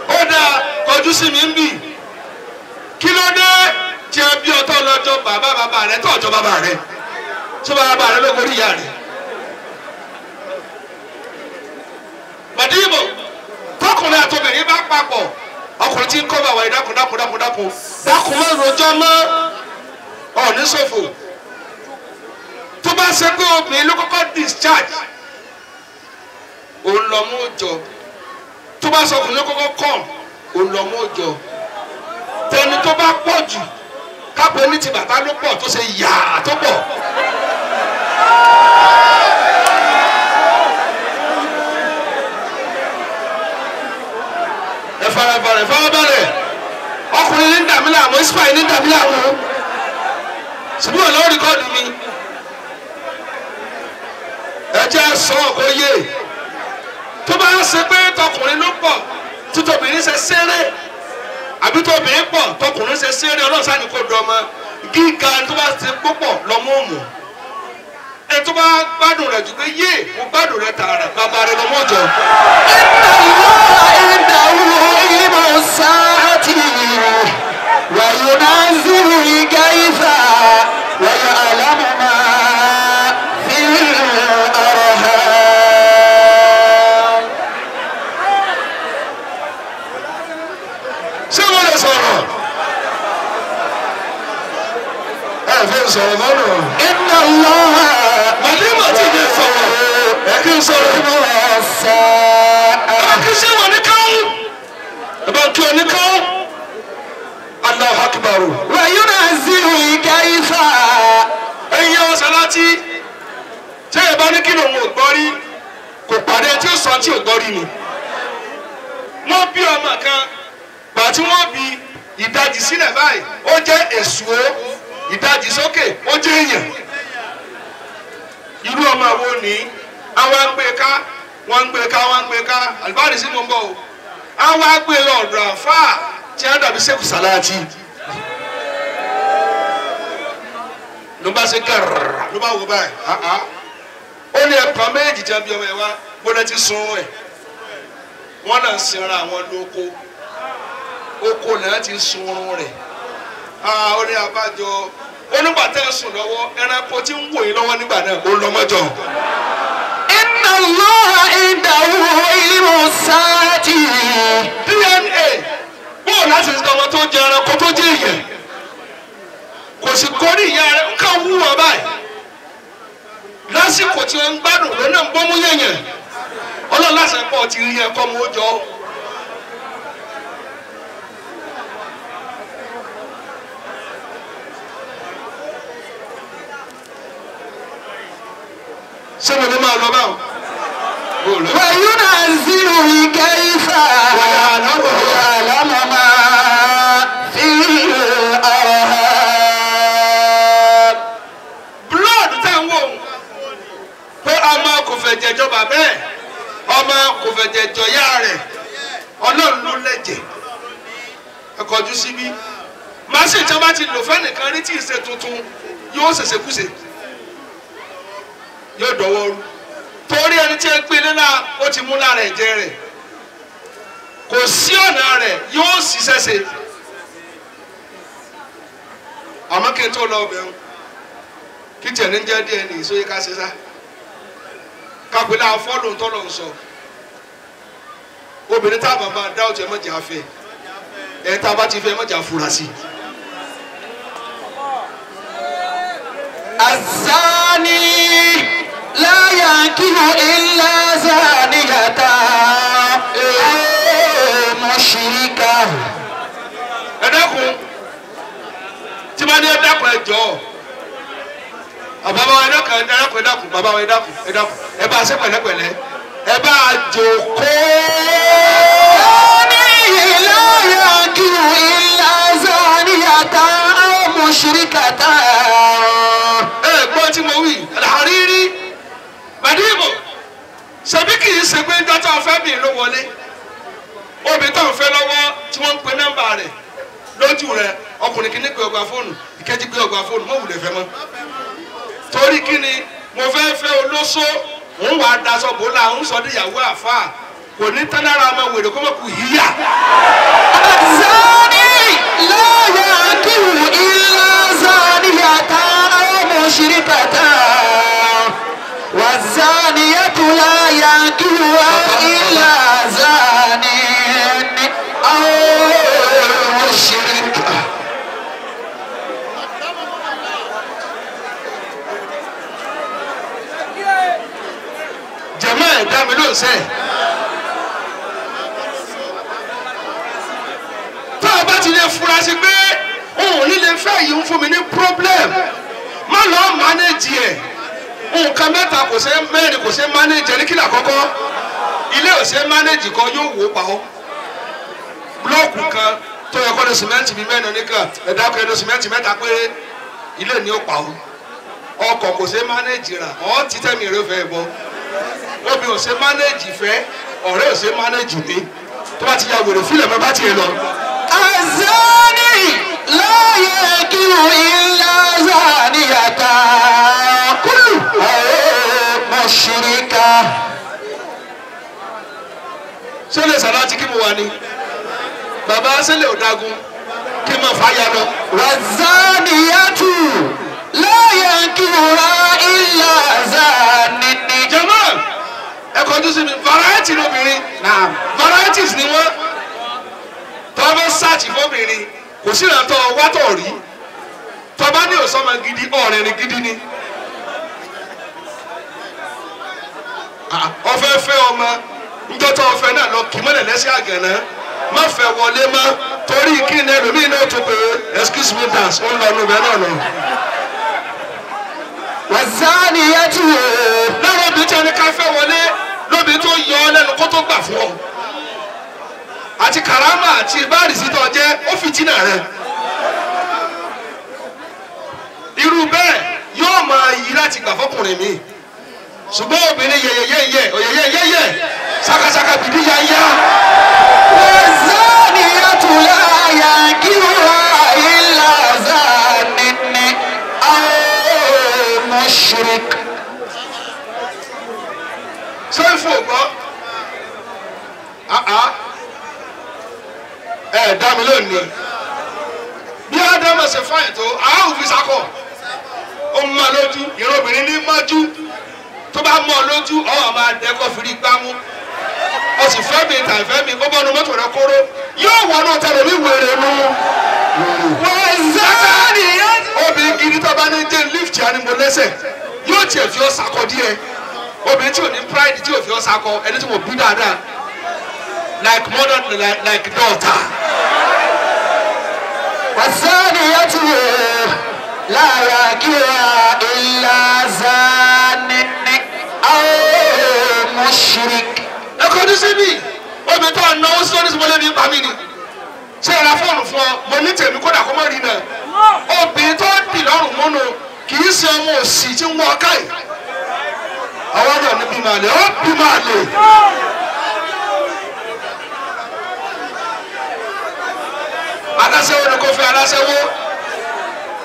Ó dáa, kọjú sí mi ń bì. Kí ló dé tí ẹ bí ọtọ lọ́jọ́ bàbá bàbá rẹ tó ọjọ́ bàbá rẹ tó bàbá bàbá rẹ ló gorí ìyá rẹ? Màdìbò tọkùnrin àtobìnrin bá papọ̀, ọkùnrin tí ń kọ́ bàwá yìí, dákun, dákun, dákun, dákun, dákun, má rojọ́ mọ́ ọ̀ní ṣòfò. Tó bá ṣe pé obìnrin ló kọ́kọ́ discharge, òun lọ mú jọ. Tó bá sọkùnrin ló kọ́kọ́ kàn, òun lọ mú jọ. Tẹni tó bá pọ̀ jù, kápẹ́ ní ti bàbá ló pọ̀ tó ṣe yàá tó pọ̀. Ẹ farabalẹ̀, farabalẹ̀. Ọkùnrin ní dàmí láàmú, Ismail ní dàmí láàmú, ṣùgbọ́n ọ̀lọ́ record mi. Ẹ jẹ́ sọ ọ̀kọ́ yé. Tó bá ń ṣe pé tọkùnrin ló pọ̀ títóbìnrin ṣe ṣeré, àbí tóbìnrin pọ̀ tọkùnrin ṣe ṣeré, ọlọ́sàn ni kò dọ́mọ gíga. Tó bá ṣe púpọ̀ lọ́mọ òmù, ẹ tó bá gbádùn rẹ̀ jù pé yé mo gbádùn rẹ̀ tààrà, bàbá rẹ̀ lọ́mọ jọ. إن الله عنده علم الساعة وينزل الغيث ويعلم ما في الأرحام. Ẹ fẹ́ sọ̀rọ̀ mọ́nà. إن الله Màdìmọ̀ tí mi sọ̀rọ̀. Ẹ kí n sọ̀rọ̀. الساعة. Ẹ bá kí ṣé wọ̀ ní káwọn. Ẹ bá kí ọ ní káwọn. Allahu Akbar. وينزل الغيث. Ẹ̀yin ọ̀sán láti ṣé ẹ bá ní kí lòun ò gbọ́ rí kò pàdé tí ó sọ tí ò gbọ́ rí ni. Wọ́n bí ọmọ kan gbà tí wọ́n bí ìdajì sílẹ̀ báyìí ó jẹ́ èsùó ìdajì sókè ó jẹ́ èèyàn. Irú ọmọ wo ni àwọn ń gbé ká wọ́n ń gbé ká wọ́n ń gbé ká àlùbáàrí sí mo ń bọ̀ o. Àwọn á gbé lọ ọ̀dọ̀ àfáà tí wọ́n dàbí sẹ́kù sàláàtì. Ló bá ṣe gàrà ló bá wò báyìí ó ní ẹ̀pà méjì jẹ́ bí ọmọ ẹ̀ wá gbọ́dọ̀ ti sun ẹ̀ wọ́n náà sinra àwọn lóko oko náà ti sun oorun rẹ̀ ó ní abájọ onígbà tẹ́ ń sùn lọ́wọ́ ẹranko tí ń wò yín lọ́wọ́ nígbà náà ó lọ́mọjọ. إن الله عنده علم الساعة. DNA bóò láti ṣe ọmọ tó jẹ ẹranko tó jẹ èèyàn kò sì kórè ìyá rẹ̀ nǹkan wú wọn báyìí lásìkò tí wọ́n ń gbádùn lónà ń bọ́mú yẹ̀yẹ̀ ọlọ́run láti pọ̀ ti rí ẹ̀kọ́ mú ó jọ. Ṣé mo ní máa lọ báwọn? وينزل الغيث ويعلم ما في الأرحام. Blood tá ń wò ó pé ọmọ kò fẹ́ jẹjọ bàbá ẹ̀ ọmọ kò fẹ́ jẹjọ yá rẹ̀ ọlọ́run ló lẹ́jẹ̀ ẹ kọjú síbí màá sì tí wọ́n bá ti lò fẹ́nìkan rí tí ì ṣe tuntun yóò ṣẹ̀ṣẹ̀ kúṣe yóò dọwọ́ rú torí ẹni tí ẹ gbé nílá ó ti mú lára ẹ̀jẹ̀ rẹ̀ kò sí ọ̀nà rẹ̀ yóò ṣiṣẹ́ ṣe àmọ́ kí n tó lọ ọbẹ̀ ń kí tiẹ̀ ní jẹ́ díẹ̀ ní ìsóyè ká ṣe sá kápẹ́lá fọ́lù tọ́lọ̀ ń sọ obìnrin tá a bàbá dá òtún ẹ̀ mọ̀jà fẹ́ ẹ̀ tá a bá ti fẹ́ mọ̀jà fura sí i. الزاني لا ينكح إلا زانية أو مشركة. Ẹ dákun tí bá ní ẹ dákun ẹ jọ̀ọ́ bàbá wa ẹ dákun ẹ dákun ẹ dákun bàbá wa ẹ dákun ẹ dákun ẹ bá a ṣe pẹ̀lẹ́pẹ̀lẹ́ ẹ bá a jòkóó. الزاني لا ينكح إلا زانية أو مشركة. Ẹ gbọ́ tí mo wí Al-Hariri Màdìbò ṣebí kì í ṣe pé dátà ọ̀fẹ́ mi ló wọlé obì tó ń fẹ́ lọ́wọ́ tí wọ́n ń pe nọ́mbà rẹ̀ lójú rẹ̀ ọkùnrin kìíní pé ọgbà fóònù ìkejì pé ọgbà fóònù mọ̀ wùlẹ̀ fẹ́ mọ́ torí kí ni mo fẹ́ fẹ́ olóṣó òun wàá daṣọ bò la òun sọ díyàwó àfáà kò ní tán lára ọmọ wèrè kó mọ̀ kú híyà. الزاني لا ينكح إلا زانية أو مشركة والزانية لا ينكحها إلا زان أو مشرك. Jẹ̀mọ́ ẹ̀ dá mi ló ń sẹ́. Tó o bá ti lè fura sí pé òun ò ní lè fẹ́ yìí ń fún mi ní problem má lọ́ọ́ manage ẹ̀ nǹkan mẹ́ta kò ṣe mẹ́rin kò ṣe manage ẹ̀ ní kílà kọ́kọ́ ilé ò ṣe manage kan yóò wò ó pa ọ́ búlọ́ọ̀kù kan tó yẹ kó lọ sìmẹ́ǹtì bíi mẹ́rin nìkan ẹ̀dá kan lọ sìmẹ́ǹtì mẹ́ta péré ilé ni ó pa ọ́ ọkọ̀ kò ṣe manage rà ọ́ títẹ̀mí rẹ̀ fẹ́ bọ́ obì ò ṣe manage fẹ́ ọ̀rẹ́ ò ṣe manage ní tó bá ti ya wèrè fílẹ̀ mọ́ bá tiẹ̀ lọ. الزاني لا ينكح إلا زانية أو مشركة. Ṣé lè sàlátì kí mo wà ní bàbá ṣé lè ò dagun kí n máa fà á ya lọ. والزانية لا ينكحها إلا زان. Jàmáà ẹ kọjú sí mi variety lóbìnrin نعم. Varieties ni wọ́n tọ́ bá sáàtì fóbìnrin kò sí ìrántọ́ wátọ̀ rí Tọ́ba ní òsọ́mọ gidi ọ̀rẹ́ ni gidi ni. Ọfẹ́ fẹ́ ọmọ njọ́tọ̀ ọfẹ́ náà lọ kì mọ́lẹ̀ lẹ́sẹ̀ àgànná má fẹ́ wọlé mọ́ torí kí ni ẹlòmíì náà tó pé excuse me dance ó ń lọ nùbẹ́ náà lọ. Wazaniyatu. Láwọn obìnrin tí a ní ká fẹ́ wọlé lóbi tó yọ ọ lẹ́nu kó tó gbà fún ọ. Àti karama àti báàrìsì tó jẹ́ ó fìtínà rẹ̀. Irú bẹ́ẹ̀ yóò máa yí láti gbà fọkùnrin mi. Ṣùgbọ́n obìnrin yẹ̀yẹ̀yẹ̀ òyẹ̀yẹ̀yẹ̀ ṣakaṣaka bìbí yáyá. Wazaniyatu la yankihuha illa zanin aw mushrik. Ṣé fún ògbọ́? Ẹ dá mi lónìí. Bí Ádámù ṣe fáyìn tó, àá fi sakọ̀. Ó mọ lójú, ìran obìnrin ní mọ́jú. Tó bá mọ lójú, ọ̀hún máa dẹ́kọ̀ fìrí gbámú. Ó sì fẹ́ mi tàì fẹ́ mi, ó bọ́nu mọ́tò rẹ kóró. Yóò wọnú tẹ̀lé mi wèrè mu. Wazaniyatu. Obìnrin gidi tó bá ní jẹ́ lift ni mo lẹ́sẹ̀. Yóò tiẹ̀ fi ọ́ sakọ díẹ̀. Obìnrin tí ò ní pride tí ò fi ọ́ sakọ, ẹni tí mo bí dáadáa. Like mother, like daughter. Wazaniyatu la yankihuha illa zanin aw mushrik. Ẹ kọjú síbí, obìnrin tó náwó sí lórí ìsúnmọ́lé mi pa mí ni. Ṣé ẹ ra fóònù fún ọ? Mo ní tèmi kódà kó má rí náà. Obìnrin tó dì lọ́rùn múnu kì í ṣe ọmọ òsì tí ń wọ ọ́ká yìí. Àwọn ọ̀dọ́ ní bímọ àlè, ó bímọ àlè. Aláṣẹ́wó ni kò fẹ́ aláṣẹ́wó,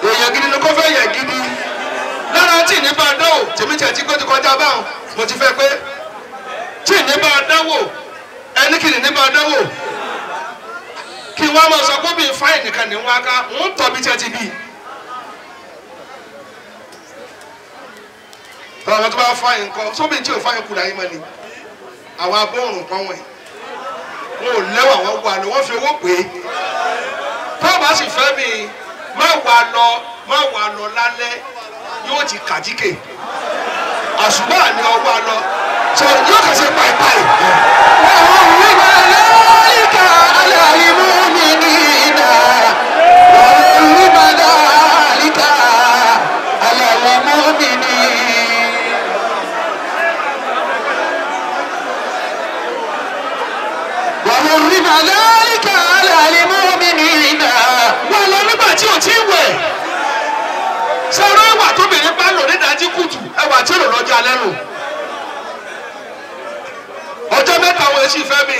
èèyàn gidi ni kò fẹ́ èèyàn gidi. Lára tí ní bá dánwò, tèmi tiẹ̀ tí kò ti kọjá báwọn, mo ti fẹ́ pé tí ní bá dánwò, ẹni kìíní ní bá dánwò. Kí wọ́n máa sọ pé bí fáìn nìkan ní wọ́n á ká, ń tọ́ bí tiẹ̀ ti bí. Tọ́lá tó bá fáìn kọ́, sóbì tí ò fáìn kù láyé mọ́ ni. Àwọn abóòrùn kan wọ̀nyí. Wọn ò lẹ́wà wọ́n wà lọ, wọ́n fi owó pè é. Tọ́ba sì fẹ́ mi, má wà lọ, má wà lọ lálẹ́, yóò ti kàjíkè. Àṣùbà ni ọ wà lọ, sọ yóò kà ṣe pàìpàì. وحرم ذلك على المؤمنين. وحرم ذلك على المؤمنين. وحرم ذلك على المؤمنين. Wọ́n lọ nígbà tí ò tí ì wẹ̀. Sọ̀rọ̀ ẹwà tóbìnrin bá lò nídàájí kùtù, ẹwà tí ò lò lọ́jọ́ alẹ́ nù. Ọjọ́ mẹ́ta wọn sì fẹ́ mi,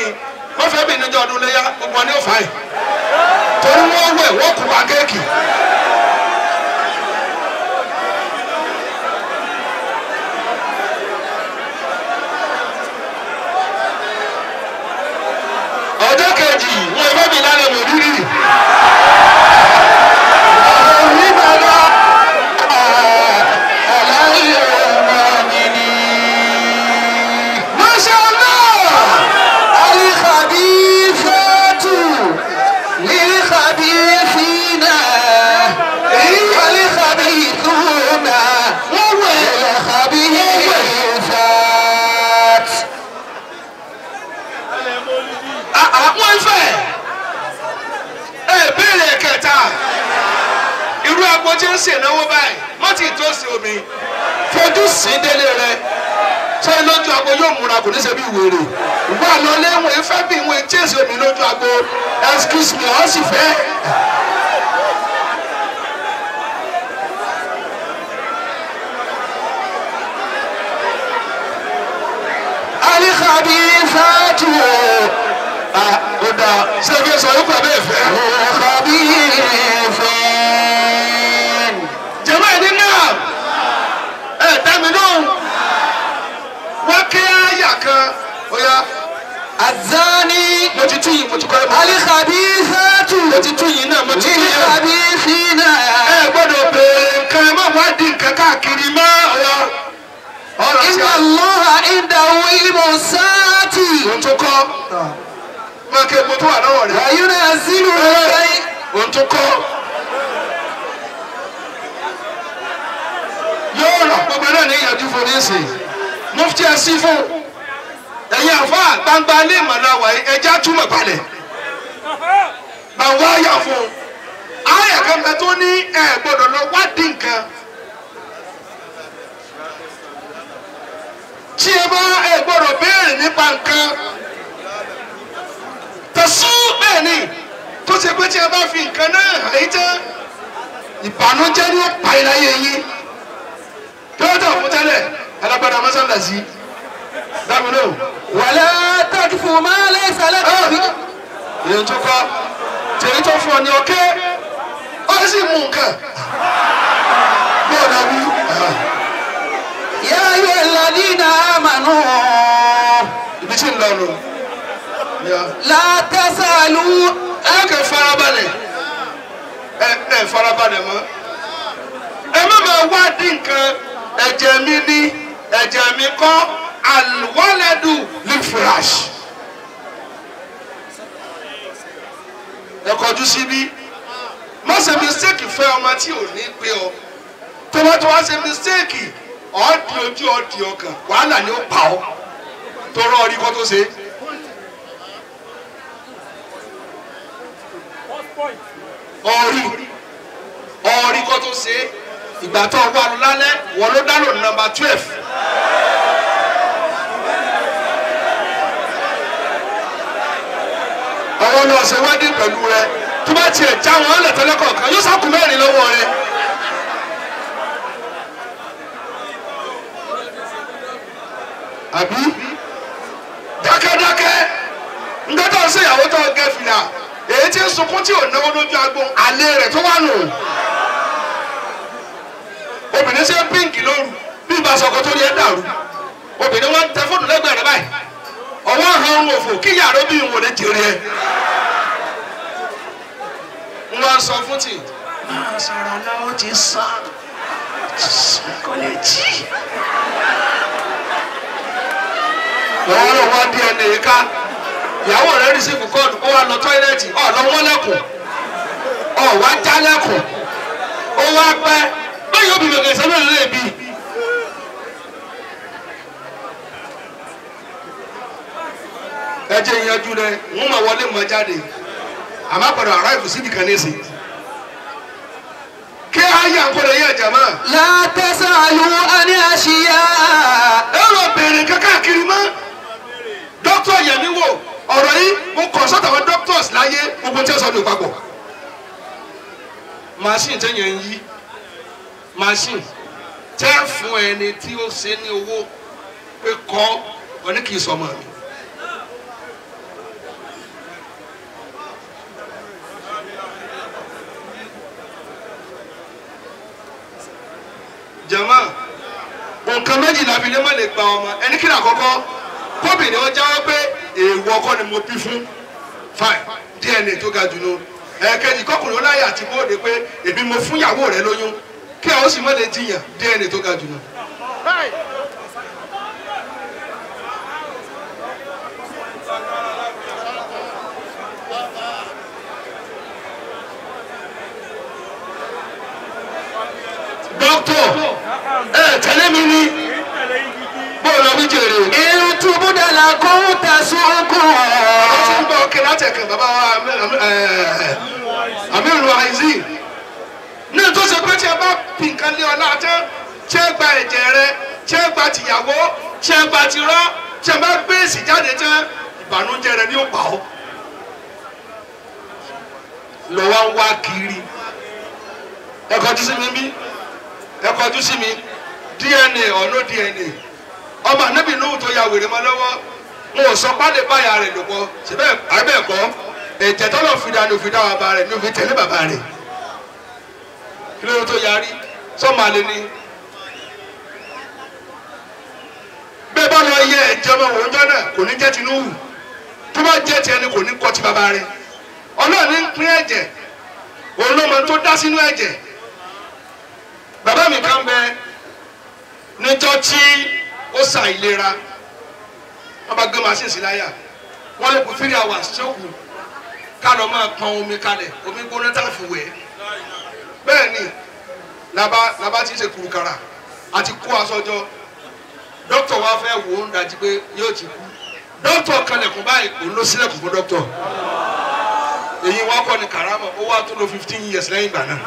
wọ́n fẹ́ mi níjọ́ ọdún léyà, gbogbo wọn ni ó fà yìí. Torí wọ́n wẹ̀ wọ́n kú pakéèkì. Ọjọ́ kejì wọn fẹ́ mi lálẹ́ mọ̀ rírì. وحرم ذلك على المؤمنين. Masha Allah! الخبيثات للخبيثين والخبيثون للخبيثات. Wọ́n fẹ́ ẹ béèrè kẹta irú agbo tí ń ṣènáwó báyìí má ti tó sí omi fojú sí délé rẹ ṣé lójú agbo yóò múra kò ní ṣe bí wèrè wà lọ léwọ̀n ìfẹ́ bí ìwọ̀n chase omi lójú agbo excuse me ọ̀ sì fẹ́. الخبيثات Ó dáa ṣé fi sọ yóò pàbẹ́ ìfẹ́. للخبيثين. Jẹ̀mọ́ ẹni náà ẹ dá mi lóhùn wọ́n kí àyà kan ó yá الزاني mo ti tú yìí mo ti kọ́ ẹ mọ́. الخبيثات Mo ti tú yìí náà mo ti tú yìí náà. للخبيثين. Ẹ gbọ́dọ̀ béèrè nǹkan ẹ má wá di nǹkan káàkiri mọ́ ọ̀yọ́. Ọ̀rọ̀ tí إن a الله عنده علم الساعة ohun tó kọ́ máa ké epo tó wà lọ́wọ́ rẹ̀. وينزل الغيث Ohun tó kọ́ náà ní ìyànjú fún ní ìsìn mufti ẹ sí fún ẹ̀yin àfa gbangba ní ìmọ̀láwà ẹja túmọ̀ balẹ̀ bàwọ̀ ayà fún ayà kan bẹ tó ní ẹ gbọ́dọ̀ lọ wádìí nǹkan tí ẹ bá ẹ gbọ́dọ̀ béèrè nípa nǹkan tẹ̀sú bẹ́ẹ̀ ni tó ṣe pé tí ẹ bá fi nǹkan náà hàn yín tán ìbànújẹ́ ní ó pa iláyé yín kí ló dé òkú tẹ́lẹ̀ alágbádá mọ́sálásí dábìlò. ولا تقف ما ليس لك به èyí tó kọ́ tèyí tó fún ọ ní ọkẹ́ ó sì mú nǹkan bóò náà wí. يا أيها الذين آمنوا ibi tí ń lọ nù. لا تسألوا ẹ kẹ́ farabalẹ̀ ẹ ẹ farabalẹ̀ mọ́ ẹ má máa wádìí nǹkan ẹ̀jẹ̀ mi ní ẹ̀jẹ̀ mi kọ́ alwaladu lilfirash. Ẹ kọjú síbí má ṣe mistake fẹ́ ọmọ tí ò ní pé ọ tó bá tó wá ṣe mistake ọ̀ di ojú ọ̀ di ọkàn wàhálà ni ó pa ọ́ tó rọ́ ọ rí kó tó ṣe. Ọ̀rí ọ̀rí kó tó ṣe ìgbà tó wà lọ lálẹ́ wọ́n ló dá lò nọ́mbà 12. Ọwọ́ lọ ṣe wádìí pẹ̀lú rẹ tó bá tiẹ̀ já wọn lẹ̀ tẹ́lẹ̀ kọ̀ọ̀kan yóò sàkú mẹ́rin lọ́wọ́ rẹ. Àbí dákẹ́dákẹ́ ńgbẹ́ tó ń ṣe ìyàwó tó ń gẹ fìlà èyí tí ń sunkún tí ò náwó lójú agbo àlè rẹ̀ tó wà nù. Obìnrin ṣe ń pínkì lóru bí ìbá sọkọ tó yẹ dàrú obìnrin wọn tẹ fóònù lẹ́gbẹ̀ẹ́ rẹ báyìí ọwọ́ àhán òfò kí yàrá bí ìwọ̀n lè jèrè ẹ. N wá sọ fún tì. Máa sọ̀rọ̀ lọ́wọ́ ti sàn kò lè jí. Lọ́wọ́ ló wá DNA ká ìyàwó rẹ̀ rìsífù kọ́ọ̀dù ó wá lọ tọ́ílẹ̀tì ọ̀ lọ wọ́n lẹ́kùn ọ̀ wá já lẹ́kùn ó wá pẹ́ báyìí òbí bẹ̀rẹ̀ sẹ́nu lè bí. Ẹ jẹ́ ìyanjú rẹ̀ ń mọ̀ wọlé mọ̀ jáde àmọ́ pẹ̀lú àráìfù síbi kan ní ìsìn. Kí ayé àkọlẹ̀ yẹ jàmá. لا تسألوا عن أشياء Ẹ lọ bèrè kákàkiri mọ́. Dókítà Yẹmi wò ọ̀rọ̀ yìí mo consult àwọn doctors láyé gbogbo tí ó sọ ní ìpapọ̀. Machine tẹ́yẹ̀ ń yí machine tẹ́ fún ẹni tí ó ṣe ní owó pé kọ́ ọ ní kì í sọmọ mi. Jàmá nǹkan méjì la fi lè má lè gba ọmọ ẹni kí ni àkọ́kọ́ kóbìnrin ó jáwọ́ pé èèwọ̀ ọkọ ni mo bí fún fine DNA tó ga jù lọ ẹ̀ẹ̀kejì kọkùnrin ó láyà àti bóde pé èmi mo fún ìyàwó rẹ lóyún kí ẹ ó sì má lè jiyàn DNA tó ga jù lọ. Dókítà ẹ tẹ̀lé mi ní bóòlù ọbí jèrè. إن تبد لكم تسؤكم Ó ti ń bọ̀ òkè láti ẹ̀kan bàbá wa Amiru Aizi. Ní tó ṣe pé tí ẹ bá fi nǹkan lé ọ láti tí ẹ gba ẹ̀jẹ̀ rẹ tí ẹ gba tìyàwó tí ẹ gba tìrọ́ tí ẹ bá gbé èsì jáde tán ìbànújẹ́ rẹ ni ó pa ọ́. Lọ wá ń wá kiri. Ẹ kọjú sí mi bí ẹ kọjú sí mi DNA or no DNA ọmọ ànábì Nuhu tó ya wèrè mọ́ lọ́wọ́ wọn ò sọ pálí báyà rẹ̀ lò pọ̀ síbẹ̀ àbẹ̀ kọ́ ẹ̀jẹ̀ tọ́lọ̀ fìdá ní òfin dá bàbá rẹ̀ ní òfin tẹ̀lé bàbá rẹ̀ kí ló tó yarí sọ́mọ àlè ni. Bẹ́ẹ̀ bá lọ yẹ ẹ̀jẹ̀ ọmọ òun jọ náà kò ní jẹ́ ti Nuhu tó bá jẹ́ tiẹ̀ ni kò ní kọ́ ti bàbá rẹ̀ Ọlọ́run ní ń pín ẹ̀jẹ̀ òun ló mọ tó dá sínú ẹ̀jẹ̀. Bàbá mi kan bẹ níjọ́ tí ó ṣàìlera wọ́n bá gbé machine sí láyà wọ́n lè kú 3 hours tí ó kù ká lọ máa pọn omi kalẹ̀ omi gbóná tá a fi wẹ̀ bẹ́ẹ̀ ni làbá ti ṣe kùrùkàrà Àti kó aṣọ jọ. Dókítà wa fẹ́ wò ó ń dájú pé yóò ti kú. Dókítà kanlẹ̀kùn báyìí òun ló sílẹ̀kùn fún dókítà. Èyí wá kọ́ ni karama ó wá tó lò 15 years lẹ́yìn ìgbà náà.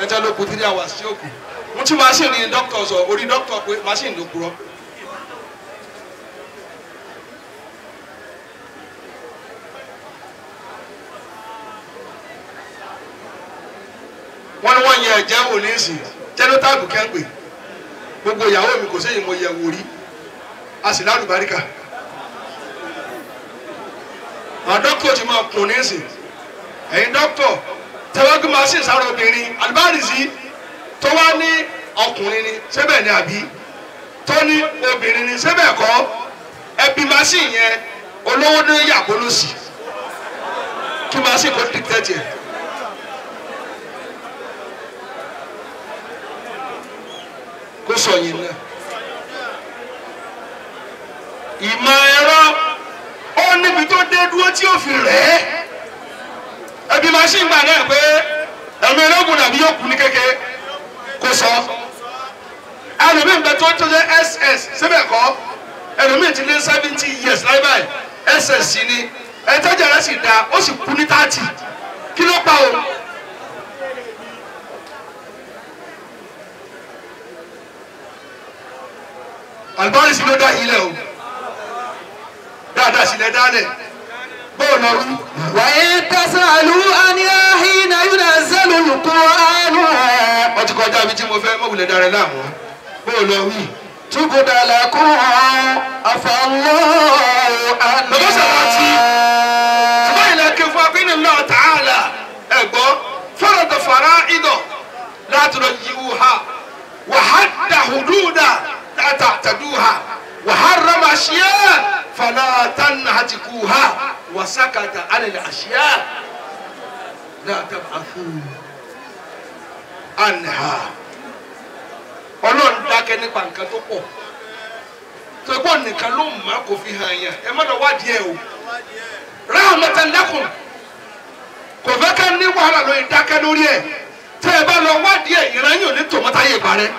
Ẹjọ́ ló kù 3 hours tí ó kù. Mo tún machine ní dókítà sọ orí dókítà pé machine ló purọ́. Wọ́n ní wọ́n yẹ ẹ̀jẹ̀ wò ní ìsìn jẹ́nótáàbù kẹ́ńpé gbogbo ìyàwó mi kò séyìn mo yẹ wò rí a sì lálùbáríkà. Àwọn dókítà ti máa kùn ní ìsìn ẹ̀yin dókítà tẹ́wọ́gbé machine sára obìnrin àlùbárísì tó wá ní ọkùnrin ni sẹ́bẹ̀ ni àbí tó ní obìnrin ni sẹ́bẹ̀ kọ́ ẹbí machine yẹn olówó ní yàgò ló sì kí machine kò dictate ẹ̀. Kó sọ yìí náà ìmọ̀ ẹ̀rọ ó níbi tó dé dúró tí ó fi rẹ̀ ẹ́ ẹbí machine gbà náà pé ẹ̀mí ológun dàbí yóò kú ní kékeré kó sọ ẹlòmíì bẹ tó tó jẹ ss síbẹ̀ kọ́ ẹlòmíì ti lé 70 years láyé báyìí ss ni ẹtọ́jà rẹ̀ sì da ó sì kú ní 30 kí ló pa o. Àlùbárísì ló dá yìí lẹ o dáadáa sì lẹ dálẹ̀ bóò lọ rú. وإن تسألوا عنها حين ينزل القرآن. Wọ́n ti kọjá ibi tí mo fẹ́ mọ̀wulẹ̀ darẹ̀ láàmú bóò lọ wí. تبد لكم عفا الله عنها. Bàbá Sàlátì ṣùgbọ́n ilẹ̀ ké fún akínní náà ta'ala ẹ̀gbọ́n farada fara'ida la tudayyi'uha wa hadda hududa la ta'taduha wa harrama ashya' fala tanhatikuha wa sakata 'anil ashya' la tab'athu anha. Ọlọ́run dákẹ́ nípa nǹkan tó pọ̀ tó pọ̀ nìkan ló mọ̀ kó fi hàn yẹn ẹ má lọ wádìí ẹ o. Rahmatan lakum kò fẹ́ ká ní wàhálà lórí dákẹ́ lórí ẹ̀ tẹ́ ẹ bá lọ wádìí ẹ̀ ìran yóò ní tòmọ́tà yé parẹ́.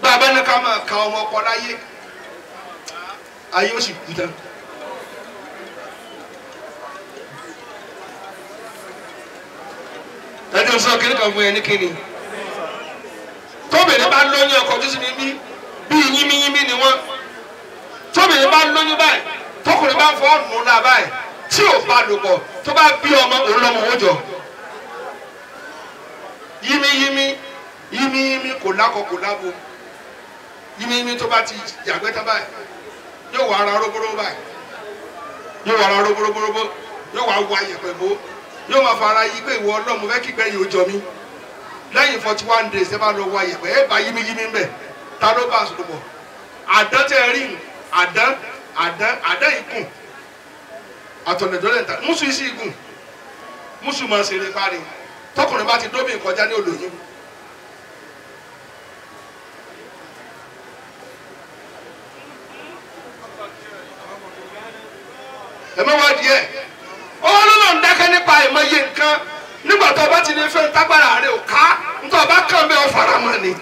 Bàbá ní ká máa ka ọmọ ọkọ láyé ayé ó sì kú tán. Ẹni sọ kiri kan fún yẹn ní kíni tóbìnrin bá lóyún ọkọ tó sì ní bí bí yínmíyínmí ni wọn tóbìnrin bá lóyún báyìí tọkùnrin bá fọ ọ̀nù náà báyìí tí ò bá lò pọ̀ tó bá bí ọmọ òun lọ́mọ òun jọ yínmíyínmí yínmíyínmí kò lákọ kò lábo yínmíyínmí tó bá ti yàgbẹ́ tán báyìí yóò wọ ara róbóróbó báyìí yóò wọ ara róbóróbó yóò wá wọ ayẹ̀pẹ̀ bó yóò máa fara yí pé ìwọ ọlọ́mọ fẹ́ kígbẹ́ yìí ó jọ mí lẹ́yìn 41 days ẹ bá lọ wọ ayẹ̀pẹ̀ ẹ bá yínmíyínmí ń bẹ̀ ta ló bá sùn pọ̀ àdán tẹ rí àdán àdán àdán ìgùn àtọ̀nẹ̀dọ́lẹ̀ ń ta mùsùn sí ìgùn mùsùn máa ṣeré parí tọkùnrin bá ti dóbì kọjá ní olóyún. Ẹ má wá díẹ̀ ọlọ́run ń dákẹ́ nípa ìmọ̀ye nǹkan nígbà tó o bá ti ní fẹ́ tágbára rẹ ò ká nítorí o bá kàn bẹ́ẹ̀ ọ fara mọ́ ni.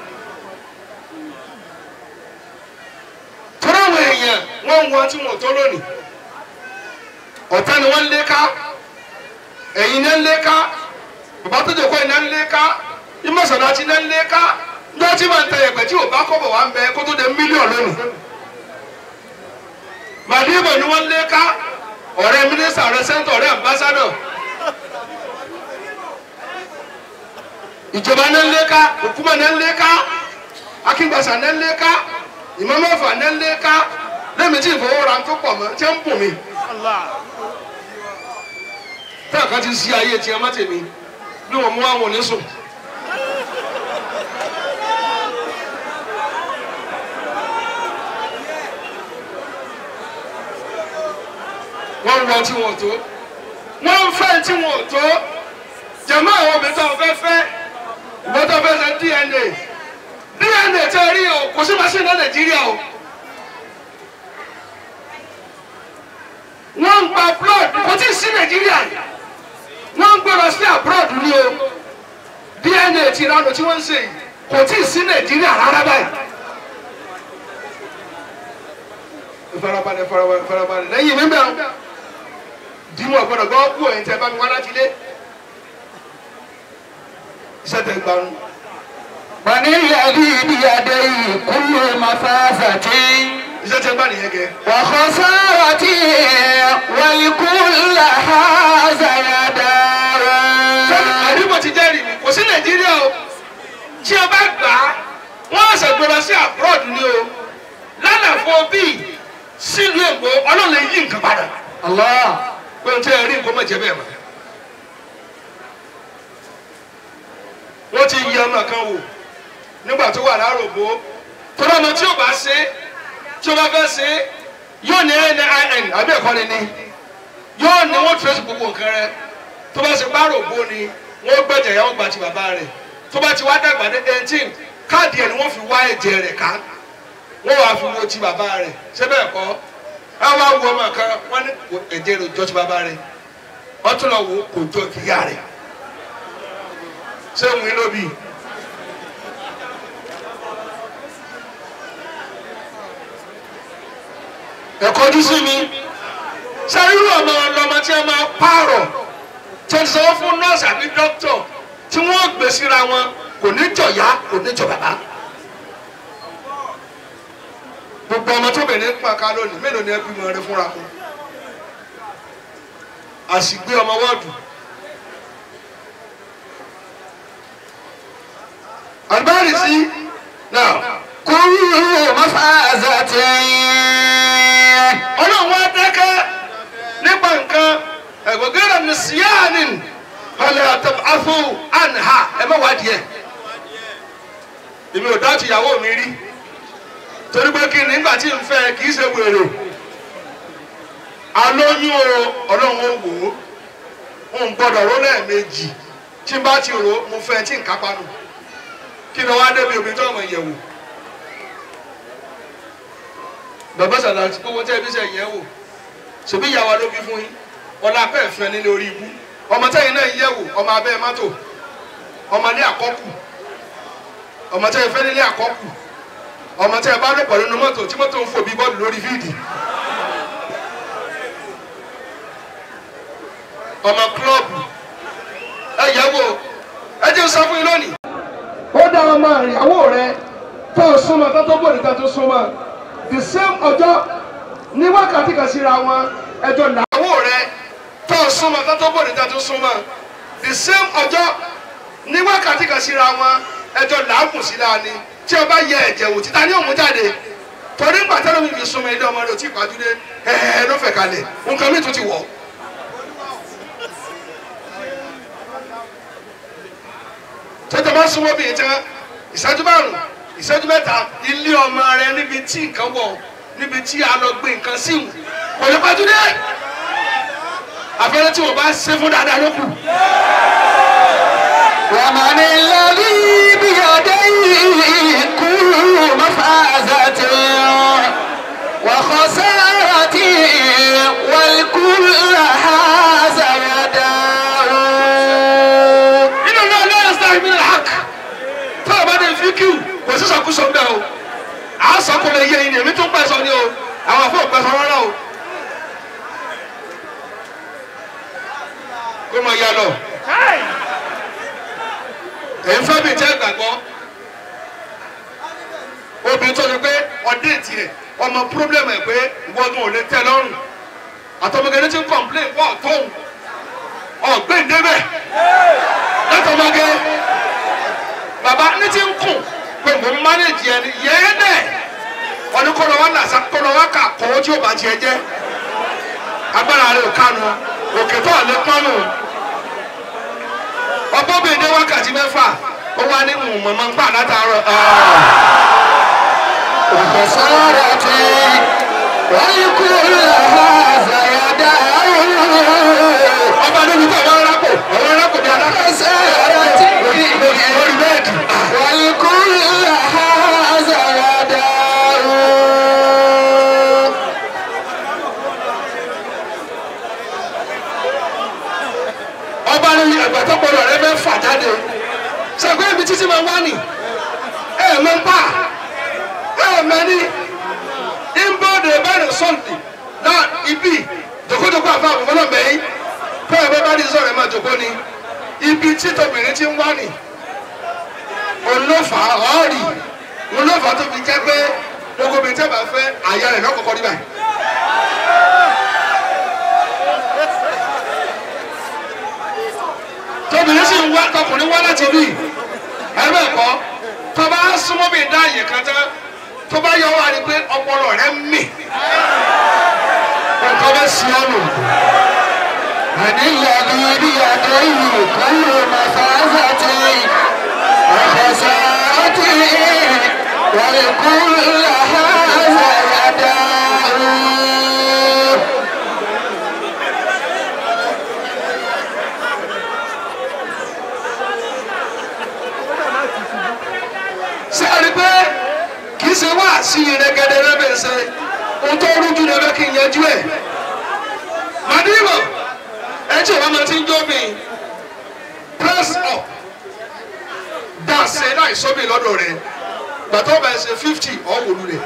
Tọ́lá àwọn èèyàn wọ́n ń wọ́n tí wọ́n tó lónìí ọ̀tá ni wọ́n ń lé ká ẹ̀yìn náà ń lé ká bàbá tó jòkó iná ń lé ká ìmọ̀sánná ti náà ń lé ká ní wọ́n ti máa ń tẹ ẹ̀pẹ̀ tí ò bá kọ́ bọ̀ wá ń bẹ kó tó de mílíọ̀nù lónìí. Màdìbò ni wọ́n ń lé ká ọ̀rẹ́ mínísítà ọ̀rẹ́ sẹ́ńtọ̀ ọ̀rẹ́ àmbásádọ̀ ìjọba náà ń lé ká òkúmọ̀ náà ń lé ká akíngbàsà náà ń lé ká ìmọ̀mọ́fà náà ń lé ká lẹ́mi tí ìfowóra tó pọ̀ mọ́ tí ń bùn mí. Táà kan ti sí ayé tiẹ̀ má tèmi bí wọ́n mú àwọn onísùn. Wọ́n ń wọ tí wọ́n tó wọ́n ń fẹ́ tí wọ́n tó jẹ̀mọ́ àwọn obìnrin tó fẹ́ fẹ́ ìwọ́n tó fẹ́ ṣe DNA DNA tẹ́ rí o kò sí machine ní Nàìjíríà o. Wọ́n ń gba blood kò tí ì sí Nàìjíríà wọ́n ń gbé lọ sí abroad ní o. DNA ti ìranù tí wọ́n ń ṣe yìí kò tí ì sí Nàìjíríà rárá báyìí. Farabalẹ̀ farabalẹ̀ farabalẹ̀ lẹ́yìn mi bẹ̀rù dìímọ̀ gbọ́dọ̀ gbọ́ kú ẹ̀yin tẹ́ bá mi wá láti ilé iṣẹ́ tẹ́ gbarun. من الذي بيديه كل مفازة iṣẹ́ tẹ́ gbà nìyẹn kẹ́. وخسارة ولكل هذا يدار. Àdìbò ti jẹ́rìí mi kò sí Nàìjíríà o. Tí o bá gbà á wọ́n ṣe gbọ́dọ̀ sí abroad ni o. Lálàfo bíi sílùú Èkó Ọlọ́run lè yí nǹkan padà. Allah. Pé n tẹ́ ẹ rí nǹkan mọ̀ jẹ́ bẹ́ẹ̀ mọ̀. Wọ́n ti yí ọmọ kan wò nígbà tó wà lárògbó. Tọ́lá ọmọ tí o bá ṣe tí o bá fẹ́ ṣe yóò ní NIN àbí ẹ̀kọ́ ni ní. Yóò ní wọ́n trace gbogbo nǹkan rẹ. Tó bá ṣe párògbó ni wọ́n gbẹ̀jẹ̀ yà wọ́n gba ti bàbá rẹ̀. Tó bá ti wá dàgbà dé 18 káàdì ẹ̀ ni wọ́n fi wá ẹ̀jẹ̀ rẹ̀ ká. Wọ́n wàá fi wo ti bàbá rẹ̀. Ṣé bẹ́ẹ̀ kọ́? Ẹ wá wo ọmọ kan wọ́n ní ẹ̀jẹ̀ rẹ̀ jọ ti bàbá rẹ̀. Wọ́n tún lọ wò kò jọ ti ìyá rẹ̀. Ṣé òun ló bí? Ẹ̀kọ́ ojú sí mi. Ṣé irú ọmọ ọlọmọ tí a máa pààrọ̀ tí wọ́n ti sanwó fún nọ́ọ̀sì àbí dókítọ̀ tí wọ́n gbé síra wọn kò ní jọ yá kò ní jọ bàbá. Gbogbo ọmọ tó bẹ̀rẹ̀ ń pa ká lónìí mélòó ni ẹ bímọ rẹ fúnra wọn? Àsìgbé ọmọ wọ́ọ̀dù. Àlùbáàrì sí náà. كل مفازة. Ọlọ́run wá dákẹ́ nípa nǹkan ẹ̀gbọ́gẹ́rẹ́ ní síyáàní ọ̀lẹ́ àtàfù àǹhà ẹ má wádìí ẹ̀. Èmi ò dáàtì ìyàwó mi rí torí pé kí ni nígbà tí n fẹ́ kì í ṣe wèrè. Alóyún o Ọlọ́run ó wò ó n gbọ́dọ̀ ró lẹ́ẹ̀mejì tí n bá ti rò ó mo fẹ́ tí n kápá nù kí ni wọ́n á débi obìnrin tó ọmọ ìyẹ̀wò. Bàbá sàlá tí gbogbo tẹ́ ẹbí sẹ̀ yẹ̀ wò ṣèbí ìyàwó ló bí fún yín ọlá apẹ́ ẹ̀fẹ́ nílé orí ibú ọmọ tẹ́yìn náà yẹ̀ wò ọmọ abẹ́ mọ́tò ọmọ ilé àkọ́kù ọmọ tẹ́yìn fẹ́ nílé àkọ́kù ọmọ tẹ́yìn bá lò pọ̀ nínú mọ́tò tí mọ́tò ń fò bí bọ́ọ̀lù lórí fíìdì ọmọ kílọ̀bù ẹ yẹ̀ wò ẹ jẹ́ sọ fún yín lónìí. Ó dá ọmọ ìyàwó rẹ tó súnmọ́ tó tó bòrìta tó súnmọ́ the same ọjọ́ ní wákàtí kan síra wọn ẹjọ́ làwọ̀ rẹ tó súnmọ́ tó tó bòrìta tó súnmọ́ the same ọjọ́ ní wákàtí kan síra wọn ẹjọ́ làágùn sí láàánú tí o bá yẹ ẹ̀jẹ̀ wò títa ní òun jáde torí ń gbàtẹ́ lómi fi súnmọ́ ilé ọmọ rẹ ò tí ì pàdúdé ẹ̀ẹ́ ló fẹ̀ kalẹ̀ nǹkan mi tún ti wọ̀. Tọ́jà bá súnmọ́ bí ìtàn ìṣẹ́jú márùn-ún ìṣẹ́jú mẹ́ta ilé ọmọ rẹ níbi tí nǹkan wọ̀ níbi tí a lọ gbé nǹkan sí wù kò lè pàdúdé àfẹ́rẹ́ tí wọ́n bá ṣe fún dáadáa ló kù. ومن الذي بيديه كل مفازة وخسارة والكل هذا يداه. Inú náà lọ́yọ̀ sáà mi làák tó o bá dé fíkìú kò sí sọkúsọ bẹ́ẹ̀ o à á sọ kó lè yé yín ni èmi tún pẹ̀sọ ni o àwọn àfọ̀ pẹ̀sọ rárá o. Kó máa yá lọ. Èyí fẹ́ mi jẹ́ ìgbàgbọ́. Obìnrin tó ṣe pé ọdẹ tiẹ̀ ọmọ pírọ́blẹ̀mù ẹ̀ pé ìwọ́dún ò lè tẹ́ lọ́rùn. Àtọmọgẹ́ni ti ń kọ̀m̀plé fún ọ̀tọ́hún. Ọ̀gbẹ́ndébẹ̀ látọmọgẹ́. Bàbá ní ti ń kùn pé mò ń mánéjì ẹni yẹ́n dẹ̀. Ọdún kọ́ lọ wá làṣà kọ́ lọ wá kà kọ́ tí ó bá tiẹ̀ jẹ́. Agbára rẹ̀ ò kánu òkè tó àlẹ́ pọ́nù. Ọgbọ́n ní wákàtí mẹ́fà ó wá ní mọ̀mọ́ ń pa látàárọ̀. وخسارة والكل هذا يداه. Ọba níbi tó àwọn arákò àwọn arákò bí arákò وخسارة lórí bẹ́ẹ̀dì. والكل هذا يداه. Ọba níbi jáde ṣàgbé ibi títí máa wá nì ẹ mọ pa ẹ mọ ní ìbọ̀dẹ̀ bẹ̀rẹ̀ sọ̀ǹdì náà ibi jòkójòkó àfa àbùfọ́lọ́ mẹ́yìn fẹ́ẹ̀ bẹ́ẹ̀ bá ní sọ̀rọ̀ ẹ̀ máa jòkó ni ibi tí tobìnrin ti ń wá nì olófà ọ̀ọ́rì olófà tó fi jẹ́ pé gbogbo obìnrin tẹ́ bá fẹ́ àyà rẹ̀ lọ́kọ̀ọ́kọ́ rí báyìí. Tóbìnrin sì ń wá tọkùnrin wá láti bí ẹgbẹ́ ẹ̀kọ́ tó bá súnmọ́ bí dá àyè kan tán tó bá yọ wá ni pé ọpọlọ rẹ̀ ń mì nǹkan bá sí ọ̀nà. Àní ìyàgbé bí adé yìí kúrò màfáàfà tí ọ̀fọ̀sọ̀ tí wọ́n kú làhàzà yàdá. Ṣé a rí pé kì í ṣe wá sí ìrẹ́gẹ́dẹ́ rẹ́bẹ̀ ṣe ohun tó rújú lẹ́bẹ̀ kí n yanjú ẹ̀. Màdìbò ẹ tí ìwà máa ti ń jóbi press up dáṣe láì sóbì lọ́dọ̀ rẹ̀ gbàtọ́ bá ẹ ṣe 50 ọ̀wọ́lu rẹ̀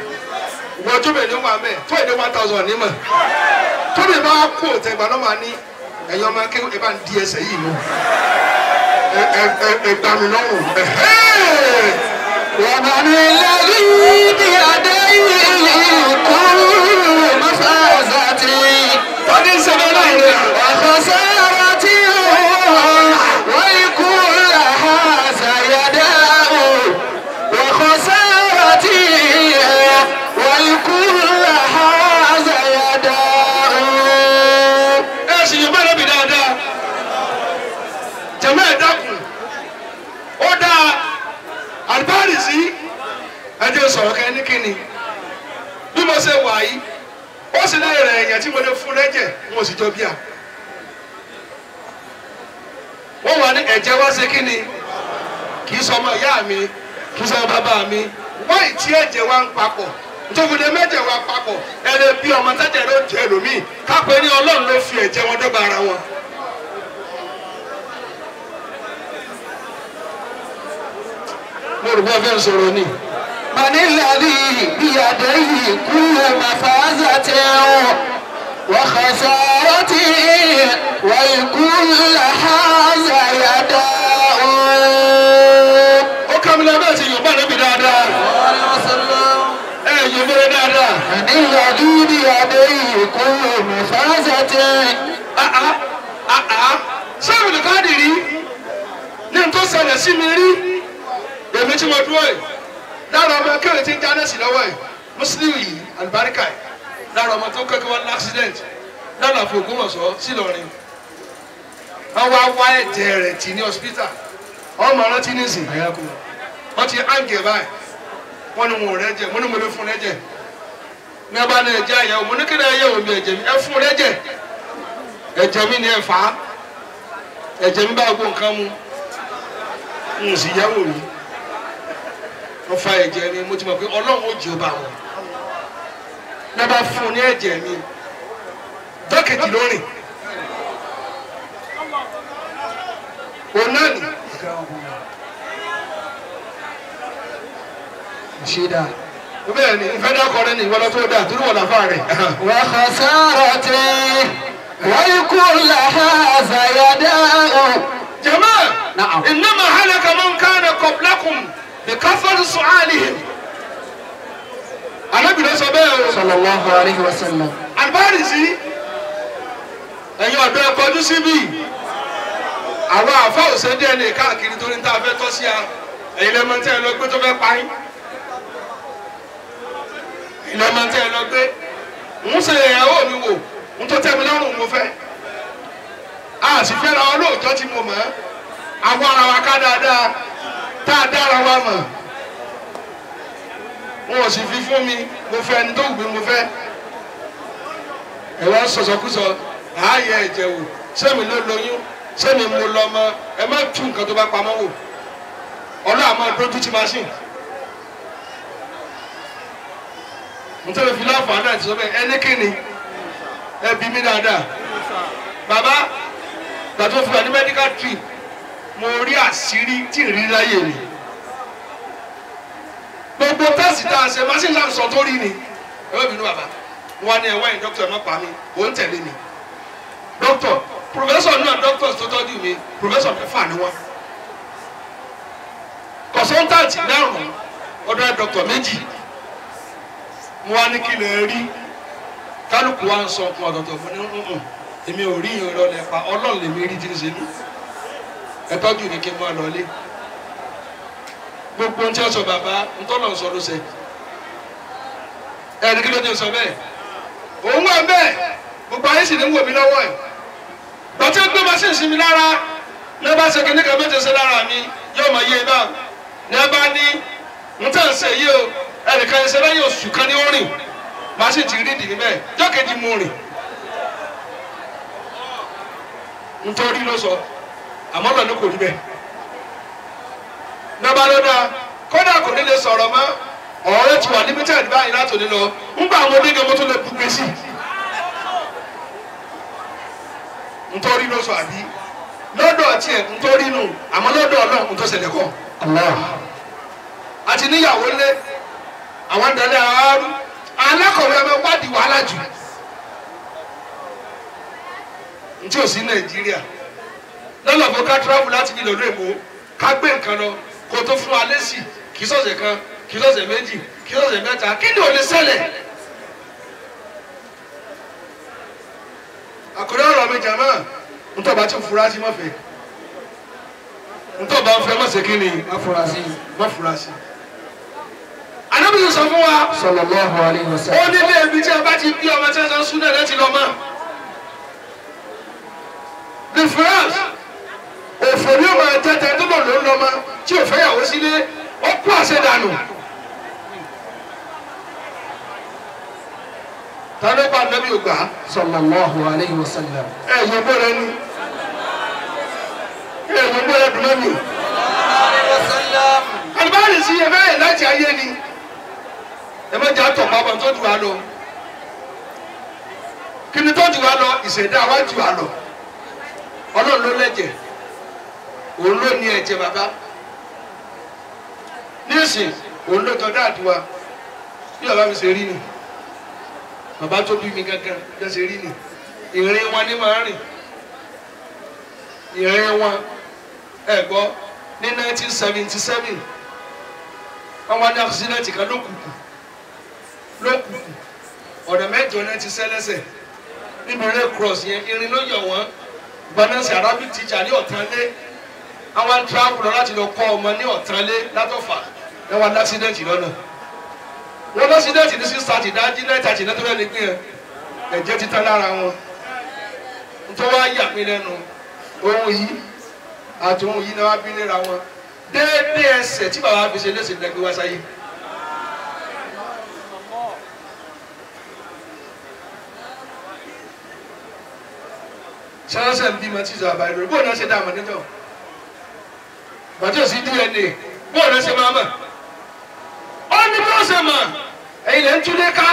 wọ́n jóbi ní wà mẹ́ tó èdè 1000 nímọ̀ tóbi bá kú òtẹ́gbà náà máa ní ẹ̀yin ọmọ akéwì ẹ bá ń di ẹsẹ̀ yìí mú ẹ ẹ ẹ gbà mí lọ́rùn. ومن الذي بيديه كل مفازة وخسارة ويكون هذا يداه وخسارة ويكون هذا يداه. Ẹ sì yóò bá lóbi dáadáa jẹ̀mọ́ ẹ̀ dákun ó dáa àlùbáàrì sí ẹjẹ sọ̀rọ̀ kẹ́ ní kíni bí mo ṣe wà yìí ó sì lè rẹ̀ èèyàn tí mo lè fún lẹ́jẹ̀ mo sì jọ bíà wọ́n wà ní ẹ̀jẹ̀ wá ṣe kíni kì í sọmọ ìyá mi kì í sọmọ bàbá mi wọ́n ì tí ẹ̀jẹ̀ wá ń papọ̀ nítorí mẹ́jẹ̀ wá papọ̀ ẹ lè bí ọmọ tẹ́jẹ̀ ló jẹ́ ẹlòmíì kápẹ́ ní Ọlọ́run ló fi ẹ̀jẹ̀ wọn dọ́gba ara wọn. Mo rò bá fẹ́ sọ̀rọ̀ ni. من الذي بيديه كل مفازة وخسارة ويكون هذا يداه. Ó kà mí lọ bẹ́ẹ̀ sí Yorùbá rẹ̀ bí dáadáa. Ẹ Yorùbá rẹ̀ dáadáa. من الذي بيديه كل مفازة. Sáàmì nìkan dì rí ní n tó ṣẹlẹ̀ sí mi rí èmi tí mo dúró yìí lára ọmọ kẹrin tí ń jáde sí lọ́wọ́ ẹ̀ mùsùlùmí yìí àlùbáríkà yìí lára ọmọ tó kẹ́kẹ́ wọn l'accident lára àfi Ògbómọ̀ṣọ́ sílọrin wọ́n wá wá ẹ̀jẹ̀ rẹ̀ tì ní hospital ọmọ rántí nísìn wọ́n ti áǹgẹ̀ báyìí wọ́n ní wọn ò rẹ́jẹ̀ mo ní mo lè fún rẹ́jẹ̀ ní abá ní ẹ̀jẹ̀ àyẹ̀wò mo ní kí ni ẹ̀yẹ̀wò mi ẹ̀jẹ̀ mi ẹ fún rẹ́jẹ̀ ẹ̀jẹ̀ mi ni ẹ fà á ẹ̀jẹ̀ mi bá gbó nǹkan mu n sì yẹ̀wò rí wọ́n fa ẹ̀jẹ̀ mi mo ti mọ̀ pé Ọlọ́run ó jẹ́ ọba wọn ní abá fún ní ẹ̀jẹ̀ mi dọ́kẹ̀tì lórí òun náà nì. Ṣídà. Bẹ́ẹ̀ ni ìfẹ́ dákọ̀ rẹ ni ìwọ lọ tó dáa torí wọ́n làfà rẹ̀. وخسارة ويكون هذا يداه. Jama. Na'am. Innama halaka man kana qablakum bi kathrati su'alihim. Ànábì ló sọ bẹ́ẹ̀ o. Sallallahu alayhi wa sallam. Àlùbáàrì sí ẹ̀yin ọ̀dọ́ ẹ kọjú síbí. Àwọn àfa òṣè díẹ̀ ní káàkiri torí tá a fẹ́ tọ́ sí a. Ẹ̀yin lẹ́mọ tí ẹ lọ gbé tó fẹ́ pa yín. Ẹ̀yin lẹ́mọ tí ẹ lọ gbé. Ń ṣe ìyàwó mi wò, ń tó tẹ́ mi lọ́rùn mo fẹ́. A sì fẹ́ra wọn lóòjọ́ tí mo mọ̀ ọ́. Àwọn ara wa ká dáadáa, tá a dára wa mọ̀. Wọn ò sì fi fún mi, mo fẹ́ ẹni tó wù mí mo fẹ́. Ẹ wá sọ̀sọ̀kúsọ, ààyè ẹ̀jẹ̀ wò, sẹ́mi ló lóyún, sẹ́mi mo lọ́mọ, ẹ má tú nǹkan tó bá pamọ́ wò. Ọlọ́run àmọ́ dójú ti machine. N tẹ́lẹ̀ fi láǹfààní àti sọ bẹ́ẹ̀ ẹni kíni ẹ bí mi dáadáa. Bàbá gbàtọ́ fún wa ní medical trip Mo rí àṣírí tí ì rí láyé mi. Gbogbo tẹ́sì tá a ṣe machine náà sọ tó rí ni. Ẹ má bínú bàbá. Wọ́n á ní ẹ̀wá yìí dókítà ẹ̀ má pa mí. Ò ń tẹ̀lé mi. Dókítà pòfẹ́sọ̀ náà dókítà tó tọ́jú mi pòfẹ́sọ̀ mẹ́fà ni wọ́n. Kọ̀sọ́ntàntì márùn-ún ọ̀dọ̀ dókítà méjì. Wọ́n á ní kí lè rí. Kálukú wa ń sọ ọkùn ọ̀tọ̀ọ̀tọ̀ fún ní nùn. Èmi ò rí ìrìn ọ̀lẹ́ pa Ọlọ́run lèmi rí tí ń ṣe mí. Ẹ tọ́jú mi kí n máa lọ lé. Gbogbo ohun tí wọ́n sọ bàbá ntọ́nà sọ ló ṣe. Ẹni kí ló dé sọ bẹ́ẹ̀? Òun wà bẹ́ẹ̀ gbogbo ayé sì ní wò mí lọ́wọ́ ẹ̀. Bàtí ó gbé machine sí mi lára ní bá ṣe kíní kan méje ṣe lára mi yóò mọ iye bá ní bá ní n tẹ̀ ń ṣe yìí o ẹnìkan ṣe lẹ́yìn oṣù kan ní ó rìn machine ti rí dì níbẹ̀ jọ́kejì mo rìn. Nítorí ló sọ àmọ́ lọ́nà kò rí bẹ́ẹ̀. Nọba ló dáa kódà kò ní lè sọ̀rọ̀ mọ́ ọ̀rẹ́ ti wà limited báyìí látòní lọ ńgbà àwọn onígbà mo tún lè bugbe sí i. Nítorí ló sọ àbí lọ́dọ̀ tiẹ̀ nítorí nù àmọ́ lọ́dọ̀ Ọlọ́run tó ṣẹlẹ̀ kọ́. Àti níyàwó lé àwọn dalẹ̀ àárú alákọ̀wé ọmọ wádìí wàhálà jù. Ntí ò sí Nàìjíríà lọ́lọ́fọ́ ká travel láti bí lọ́dọ̀ Èkó ká gbé nǹkan lọ kó tó fún wa lésì kì í sọ̀sẹ̀ kan kì í sọ̀sẹ̀ méjì kì í sọ̀sẹ̀ mẹ́ta kí ni ò lè ṣẹlẹ̀. Àkórí ọ̀rọ̀ mi jàmá ntọ́ bá ti fura sí mọ́fẹ́ ntọ́ bá ń fẹ́ mọ̀sẹ̀ kí ni má fura sí. Ànábì sọ fún wa sallallahu alaihi wasallam. Ó ní ilé ibi tí a bá ti bí ọmọ tí wọ́n sún náà láti lọ mọ́. The France òfò ní ọmọ tẹ́tẹ́ tó lò ló ń lọ mọ́ tí ò fẹ́ yàwó sílé ó kú àṣẹ dànù. Ta ló bá Ànábì ògbà? Sallallahu alaihi wasallam. Ẹ yọ bọ́ọ̀rẹ́ ni ẹ yọ bọ́ọ̀rẹ́ dùn mọ́mi. Àlùbáàlì sí ẹ bẹ́ẹ̀ láti ayé ni ẹ má jẹ́ àtọ̀ bàbá tó jù wá lọ. Kí ni tó jù wá lọ? Ìṣẹ̀dá wa jù wá lọ. Ọlọ́run ló lẹ́jẹ̀ òun ló ní ẹ̀jẹ̀ bàbá nísìn òun ló tọ́ dáàdì wa bí bàbá mi ṣe rí ni bàbá tó bí mi gángan bí wọ́n ṣe rí ni ìrìn wọn ní máa rìn ìrìn wọn ẹ gbọ́ ní 1977 wọ́n wá ní accident kan lókùkù lókùkù ọ̀nà mẹ́jọ náà ti sẹ́lẹ́sẹ̀ níbi red cross yẹn irin ló yọ wọ́n. Gbanasi Arabic teacher ní Ọ̀tánlé àwọn travel lọ láti lọ kọ́ ọmọ ní Ọ̀tánlé látọ̀fà lẹ́wọ̀n l'accident lọ́nà wọ́n l'accident ní 6:30 dájí 9:30 náà tó fẹ́ lè gbé yẹn ẹ̀jẹ̀ ti tán lára wọn nítorí wọ́n á yà mí lẹ́nu ohun yìí àti ohun yìí náà wá bí léra wọn déédéé ẹsẹ̀ tí bàbá fi ṣe léṣe lẹ́gbẹ́ wá sáyé. Sẹ́lẹ́sẹ̀ ń bímọ tí ìjọba àbáyé lórí bóun náà ṣe dá àmọ́ níjọ́ bàtí ò sí DNA bóun náà ṣe máa mọ̀ ó ní bí ó ṣe mọ̀ ẹ̀yin lè ń túlé ká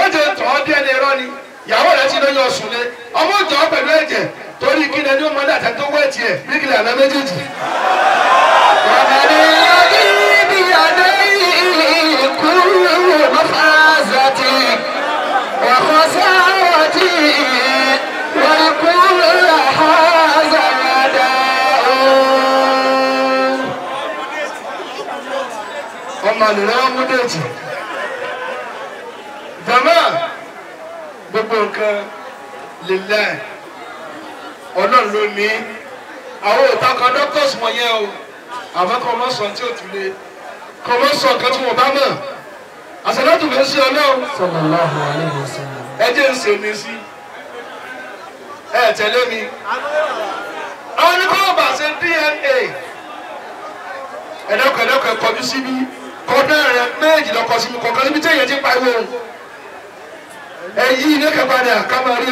ó jẹ́ tọ́ DNA rọ́ ni ìyàwó rẹ̀ ti lóyún ọ̀sùn lé ọmọ òjò pẹ̀lú ẹ̀jẹ̀ torí kí ni ẹni ó mọdé àtẹ tó wẹ̀ tiẹ̀ bíríkìlì àná méjèèjì. Ọmọ àlùrẹ́ wọn mú déètì. Jàmá gbogbo nǹkan lillah Ọlọ́run ló ní àwọn òòtà kan doctors wọn yẹn o àmọ́ kọ́ ọmọ sọ tí ò tún lé kọ́ ọmọ sọ nǹkan tí wọ́n bá mọ̀ àṣàlátù ló ń ṣe Ọlọ́run. Sallallahu alaihi wasallam. Ẹ jẹ́ ń ṣe mi sí ẹ tẹ̀lé mi. Àwọn oníkọ́ bá ṣe DNA ẹ̀dọ́kọ̀ ẹ̀dọ́kọ̀ ẹ̀kọ́jú síbí kọ́dọ̀ rẹ̀ méjì lọ́kọ̀ síbi kọ̀ọ̀kan síbi tí èèyàn ti pariwo ẹ̀yí ilé kẹpadà ká máa rí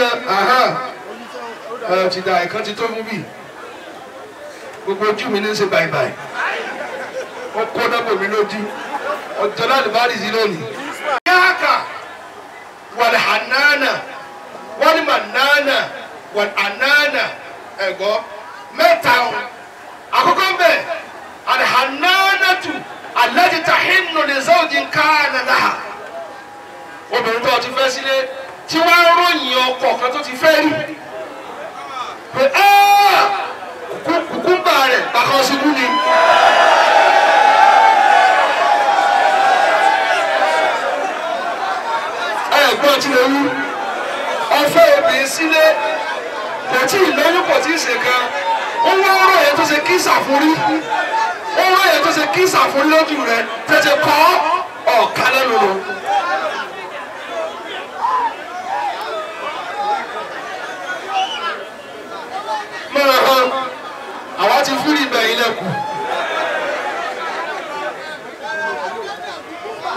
ẹ ti da ìkan ti tó fún mi gbogbo ojú mi ní ṣe bàìbàì ó kó dọ́bò mi lójú ọjọ́ láti bá rí sí lónìí. Yáàkà wàlẹ̀ hànánà wàlẹ̀ mànánà wàlẹ̀ ànánà ẹ̀gbọ́ Mẹ́ta o. Àkọ́kọ́ ń bẹ̀, alhannanatu allati tahinnu li zawjin kana laha. Obìnrin tó ti fẹ́ sílé tí wọ́n á ròyìn ọkọ kan tó ti fẹ́ rí. Pé kùkúmbà rẹ̀ bàkan ṣubú ni. Ẹ gbọ́n tí mo wú. Ọfẹ́ obìnrin sílé kò tí ì lóyún kò tí ì ṣe kan. Ó wá ọ̀rọ̀ yẹn tó ṣe kí ṣàforí. Ó rọ̀ yẹn tó ṣe kí ṣàforí lójú rẹ̀ tẹ̀sẹ̀ kọ́ ọ̀ka lẹ́nu lọ. Mọ̀ràn hàn, àwa ti fúri ìgbẹ̀yìn lẹ́kù.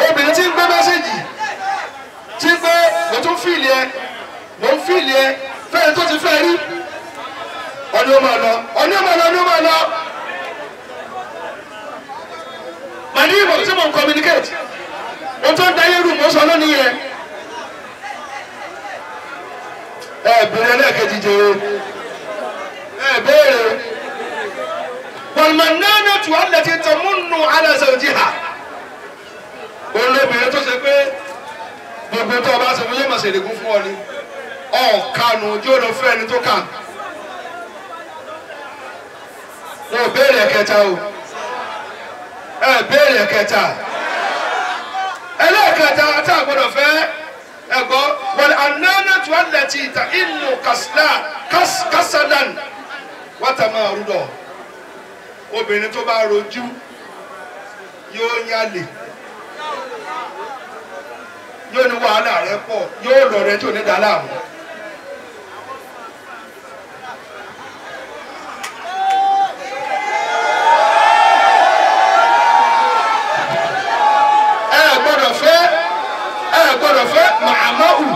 Obìnrin tí ń gbé mẹ́sẹ̀gì tí ń gbé mo tún fìlì ẹ mo ń fìlì ẹ fẹ́ẹ̀ tó ti fẹ́ rí. Ọ̀ni ó máa lọ, ọ̀ni ó máa lọ, ọ̀ni ó máa lọ. Màní ìmọ̀ tí mo ń communicate. Mo tó ń dayé rú mo sọ lónìí yẹn. Ẹ bèrè ẹlẹ́ẹ̀kejì jèrè. Ẹ béèrè. Wal-mannanatu allati tamunnu ala zawjiha. Olóbìnrin tó ṣe pé gbogbo tó o bá ṣe fún yóò máa ṣèlégún fún ọ ni. Ọ̀kanu ojú ló fẹ́ ẹni tó kà. Mo béèrè kẹta o. Ẹ béèrè kẹta. Ẹlẹ́ẹ̀kẹta tá a gbọ́dọ̀ fẹ́ ẹ̀gbọ́ wal-annanatu allati ta'innu kasalan watamarudọ. Obìnrin tó bá rojú yóò yálè, yóò ní wàhálà rẹ pọ̀, yóò lọ rẹ tí ò ní dá láàmú. Ẹ gbọ́dọ̀ fẹ́, ẹ gbọ́dọ̀ fẹ́ màmáhù,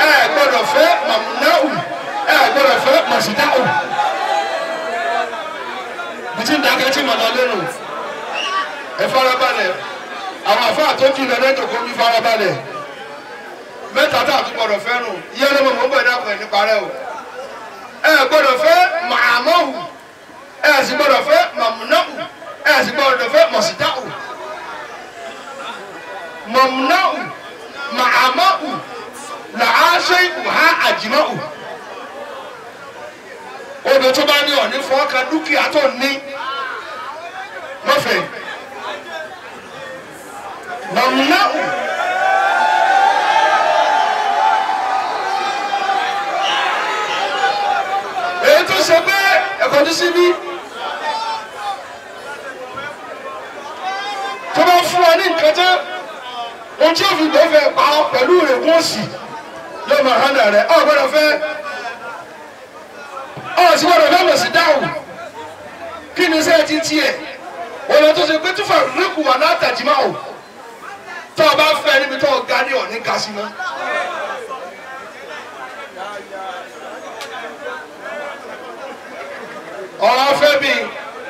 ẹ gbọ́dọ̀ fẹ́ màmúnáhù, ẹ gbọ́dọ̀ fẹ́ màsídáhù. Bìtí ń dákẹ́ tí màá lẹ́nu. Ẹ farabalẹ̀. Àwọn àfáà tó jù lọ lẹ́tọ̀ kó mi farabalẹ̀. Mẹ́ta tá a tún gbọ́dọ̀ fẹ́ nù. Iye ọlọ́mọ mò ń bọ̀ ẹ̀dá kan nípa rẹ o. Ẹ gbọ́dọ̀ fẹ́ màmáhù, ẹ sì gbọ́dọ̀ fẹ́ màmúnáhù, ẹ sì gbọ́dọ̀ fẹ́ màsídáhù. Mọ̀múnáhù, màmáhù, làásẹ̀ ìhà àjìmáhù. Odò tó bá ní ọ̀ní fọ́ọ̀kan dúkìá tó ní mọ́fẹ̀ẹ́. Mọ̀múnáhù. Èyí tó ṣe pé ẹ̀kọ́ tó sí bí tó bá fún ọ ní nǹkan tán, ohun tí ó fi gbọ́ fẹ́ pa ọ́ pẹ̀lú ìrègùn òsì yóò máa hánà rẹ̀. Ọ̀ gbọ́dọ̀ fẹ́, ọ̀ sì gbọ́dọ̀ fẹ́ mọ̀ sí dáhùn. Kí ni sẹ́ẹ̀ ti tiẹ̀? Ọ̀nà tó ṣe pé túfà ríkù wà látàjìmá o. Tó o bá fẹ́ níbi tó o ga ní ọ̀ní ga sí mọ́. Ọ̀rọ̀ afẹ́ mi,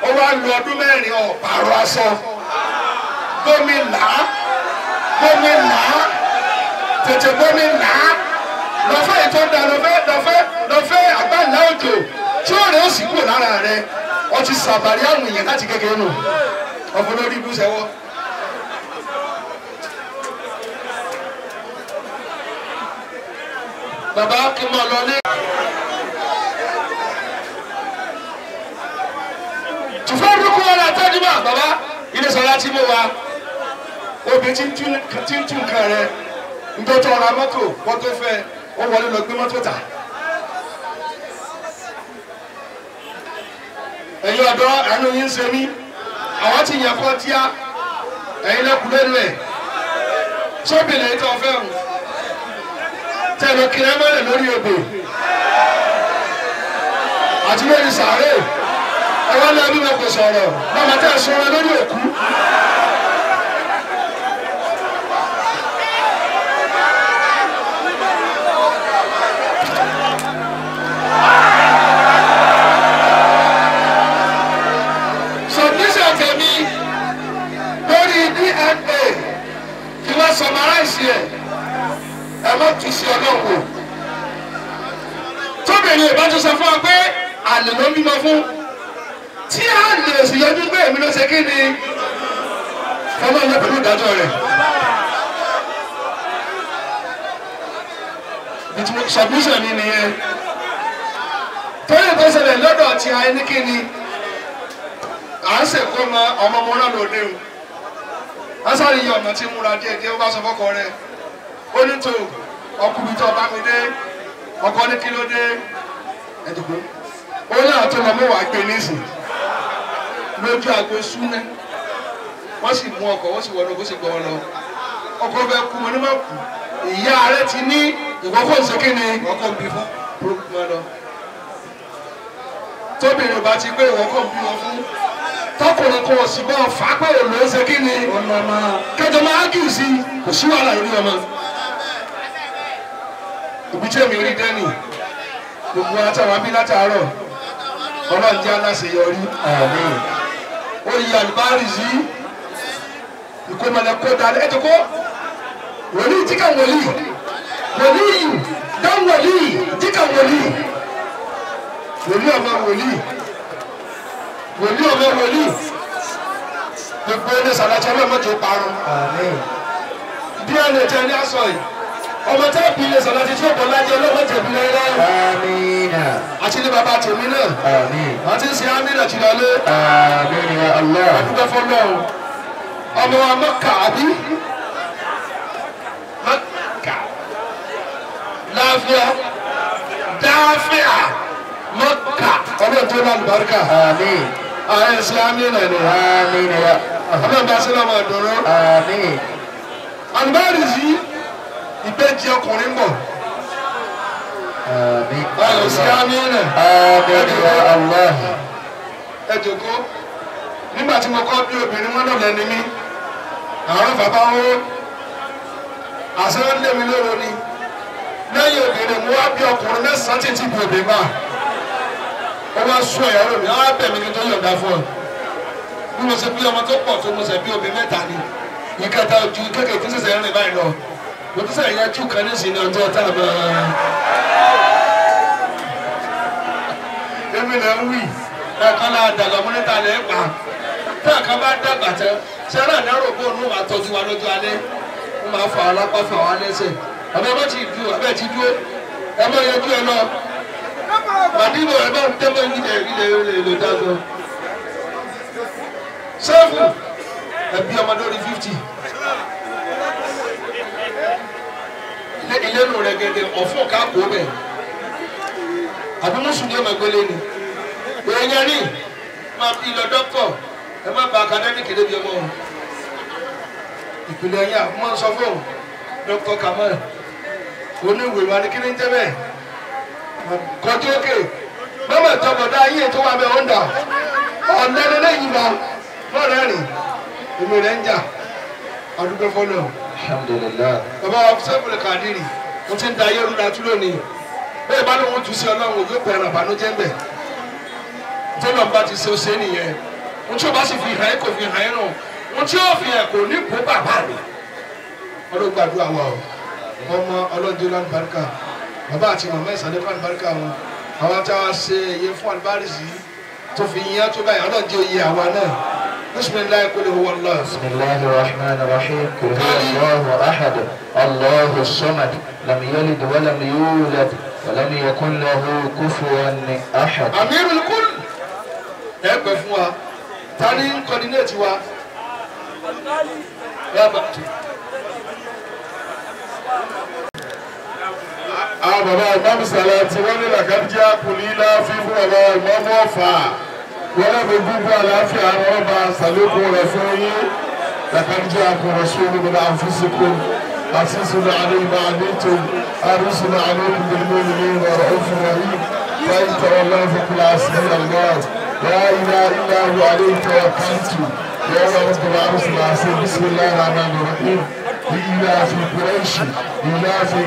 ó wá lu ọdún mẹ́rin ọ̀pàrọ̀ aṣọ. Gómìnà, gómìnà, tètè gómìnà. Lọ́fẹ́ ìtọ́jà lọ́fẹ́ lọ́fẹ́ lọ́fẹ́ àgbàlá òjò tí ó rẹ̀ ó sì kúrò lára rẹ̀. Ó ti sàbàrí àwọn èèyàn láti kékeré nù. Ọ̀fọ̀ lórí ibú sẹ́wọ́. Bàbá kí n máa lọ ní. Tùfọ́dúkú ọ̀rọ̀ àtọ́júmọ̀ bàbá ilé sọ̀rọ̀ tí mo wà. Obìnrin tí ń tún nǹkan rẹ̀ ńdọ́tọ̀ ọ̀rọ̀ mọ́tò wọ́n tó fẹ́ ó wọlé lọ gbé mọ́tò tà. Ẹ̀yin ọ̀dọ́ àánú yín ń ṣe mí. Àwọn ti yàn kọ́ tíá ẹ̀yin lẹ́kùn lẹ́nu ẹ̀. Sóbìnrin tó fẹ́ hùn. Tẹ̀lé kiri ẹ mọ́lẹ̀ lórí ebè àti lórí sàárè. Ẹ wá lẹ́nu mi kò sọ̀rọ̀ bàbá tẹ̀ sọ̀rọ̀ lórí òkú. Submission tèmi lórí DNA kí wọ́n summarize ẹ̀. Ẹ má tún sí ọlọ́run wò. Tóbìnrin ìbá tún sọ fún wa pé Àlè ló ń bímọ fún. Tí a lè sì yọjú pé èmi ló ṣe kí ni fọlọ́ọ̀lẹ́ pẹ̀lú ìdájọ́ rẹ̀. Submission ni nìyẹn. Torí tó ṣẹlẹ̀ lọ́dọ̀ tí a ní kí ni à ń ṣèkó mọ ọmọ ọmọ náà lòdì o. Wọ́n sáré yọ ọ̀nà tí múra díẹ̀ díẹ̀ ó bá sọ fọ́kọ rẹ̀. Ó ní tó ọkùnrin tó bá mi dé ọkọ ní kí ló dé ẹ̀dùnkún. Ó náà tó lọ mọ́ wàá gbé nísìn lójú àgbo súná. Wọ́n sì mú ọkọ̀ wọ́n sì wọnú kó sì gbọ́ wọn lọ. Ọkọ fẹ́ kú wọn ní má kú. Ìyá rẹ̀ ti ní ìwọ kò ń ṣe kí ni ìwọ kò ń bí fún burúkú lọ. Tóbìnrin bá ti gbé ìwọ kò ń bí wọn fún. Tọkùnrin kò sì bọ́ fà á pé òun ló ń ṣe kí ni. Kẹjọ máa jù sí kò sí wàhálà lórí ọmọ. Òbí tí èmi rí dẹ́nì gbogbo àtàwọn abí látàárọ̀ Ọlọ́run jẹ́ aláṣeyọrí. Ó yí àlùbárì sí ìkómọlẹ kó dalẹ̀ ẹ̀ tó kó. Wòlíì tí ka wòlíì wòlíì dán wòlíì tí ka wòlíì wòlíì ọmọ wòlíì wòlíì ọmọ wòlíì gbogbo ẹni sàlàtì ọlọ́mọ tó parun. Bí ẹni tẹ ní aṣọ yìí ọmọ tẹ bí ilé sàlàtì tí ó bọ̀ lájẹ ọlọ́mọ tẹ̀bí lẹ́rẹ́. Àti ní bàbá tèmi náà àti ń ṣe amínà tìlọ́lé. Àdúgbò fọlọ́run ọmọ wa Mọ́kà àbí. Mọ́kà láfíà dáfíà Mọ́kà ọlọ́run tó lálùbáríkà. Ààrẹ ṣe amínà ni. Ọlọ́run bá sílẹ̀ ọmọ ìdùnnú. Àlùbáàrì yìí ìbejì ọkùnrin ń bọ̀. Ààrẹ ṣe amínà. Ẹ jòkó nígbà tí mo kọ́ bí obìnrin wọn náà lẹ́ni mí. Àwọn bàbá wọn àṣẹ wọn lé mi lóró ni. Lẹ́yìn obìnrin mo wá bí ọkùnrin mẹ́sàn-án títí bí obìnrin bá. Ó wá sún ẹ̀yà mi, á bẹ̀ mí kí n tó yọ̀ǹda fún ọ. Bí mo ṣe bí ọmọ tó pọ̀ tó mo ṣe bí obìnrin mẹ́ta ni. Ìkẹta ojú kékeré tí ṣẹ̀ṣẹ̀ rìn báyìí lọ. Mo tún sẹ̀yìn yájú kan ní ìsìn ọjọ́ tá a máa. Èmi náà ń wì, ẹ̀kan náà dàgbà mú níta lẹ́ pa. Tá àkàn bá dàgbà tán, ṣẹ́rà náà rò bó òun máa tọ́jú wa lọ́jọ́ alẹ́. Wọ́n máa fà wá lápá fà wá lẹ́sẹ̀. Àbẹ́ bá ti dúró, àbẹ́ ti dúró. Ẹ má yọjú ẹ lọ. Màdìbò ẹ bá ń tẹ́lẹ̀ ilẹ̀ ilẹ̀ ilẹ̀ ilẹ̀ dájọ́. Sẹ́fù ẹbí ọmọ lórí 50. Ilé nù rẹ̀ gẹ́gẹ́ ọ̀fọ̀ ká kó bẹ̀. Àbí mùsùlùmí ọmọ ẹgbẹ́ lẹ́nu. Èèyàn ní máa fi lọ dọ́kítọ̀ ẹ má ba akadẹ́míkì débi ọmọ o. Ìpìlẹ̀ ẹ̀yà máa ń sọ fún Dr. Kamal. Oníwèé wa ní kí ni ń jẹ́ bẹ́ẹ̀? Kọjú òkè mọ́mọ́ ìtọ́bọ̀dá ayé tó wà bẹ́ẹ̀ ó ń dà ọ̀nẹ́ni lẹ́yìn bá lọ́rẹ́ rìn èmi rẹ̀ ń jà àdúgbò fọlọ́. Alhamdulillah. Bàbá wa Sẹ́fúlù Kàdírì mo ti ń da ayé rúra tú lónìí bẹ́ẹ̀ bá lóun tún sí Ọlọ́run yóò pẹ̀ràn àbánújẹ́ ń bẹ̀ tọ́lọ̀ bá ti ṣe ó ṣe nìyẹn ohun tí ó bá sì fi hàn ẹ́ kò fi hàn ẹ́ nù ohun tí ó fi hàn kò ní bó bàbá rẹ̀. Ọlọ́run gbàdúrà wa o ọmọ ọlọ́dún lálùbáríkà bàbá àti màmá ìsàlẹ̀ fún àlùbáríkà wọn àwọn tá a ṣe èyí fún àlùbárísì tó fi yín tó báyìí ọlọ́run jẹ́ oyè àwa náà. Bisimilahi kul huwa Allah. Bisimilahi rahman rahim kul huwa Allahu ahad Allahu samad lam yalid wa lam yulad wa lam yakun lahu kufuwan ahad. Amirul kul ẹ pẹ́ fún wa ta ni ń kọ́dínéètì wa. Àwọn bàbá ìmáàmù Sàlátì wọ́n ní làkàjá kùnìlá fífún bàbá ìmáàmù Ọ̀fà wọ́n lọ́ọ́ gbogbo àlàáfíà àwọn ọba sàlékún rẹ̀ fún yín làkàjá kùnrin sóòlù min anfusikum azizun alayhi ma anittum harisun alaykum bil mu'minina ra'ufur rahim fa in tawallaw faqul hasbiya Allah la ilaha illa huwa alayhi tawakkaltu wa huwa rabbul arshil azim. Bismillahir rahmanir rahim. إلى في قريش إلى في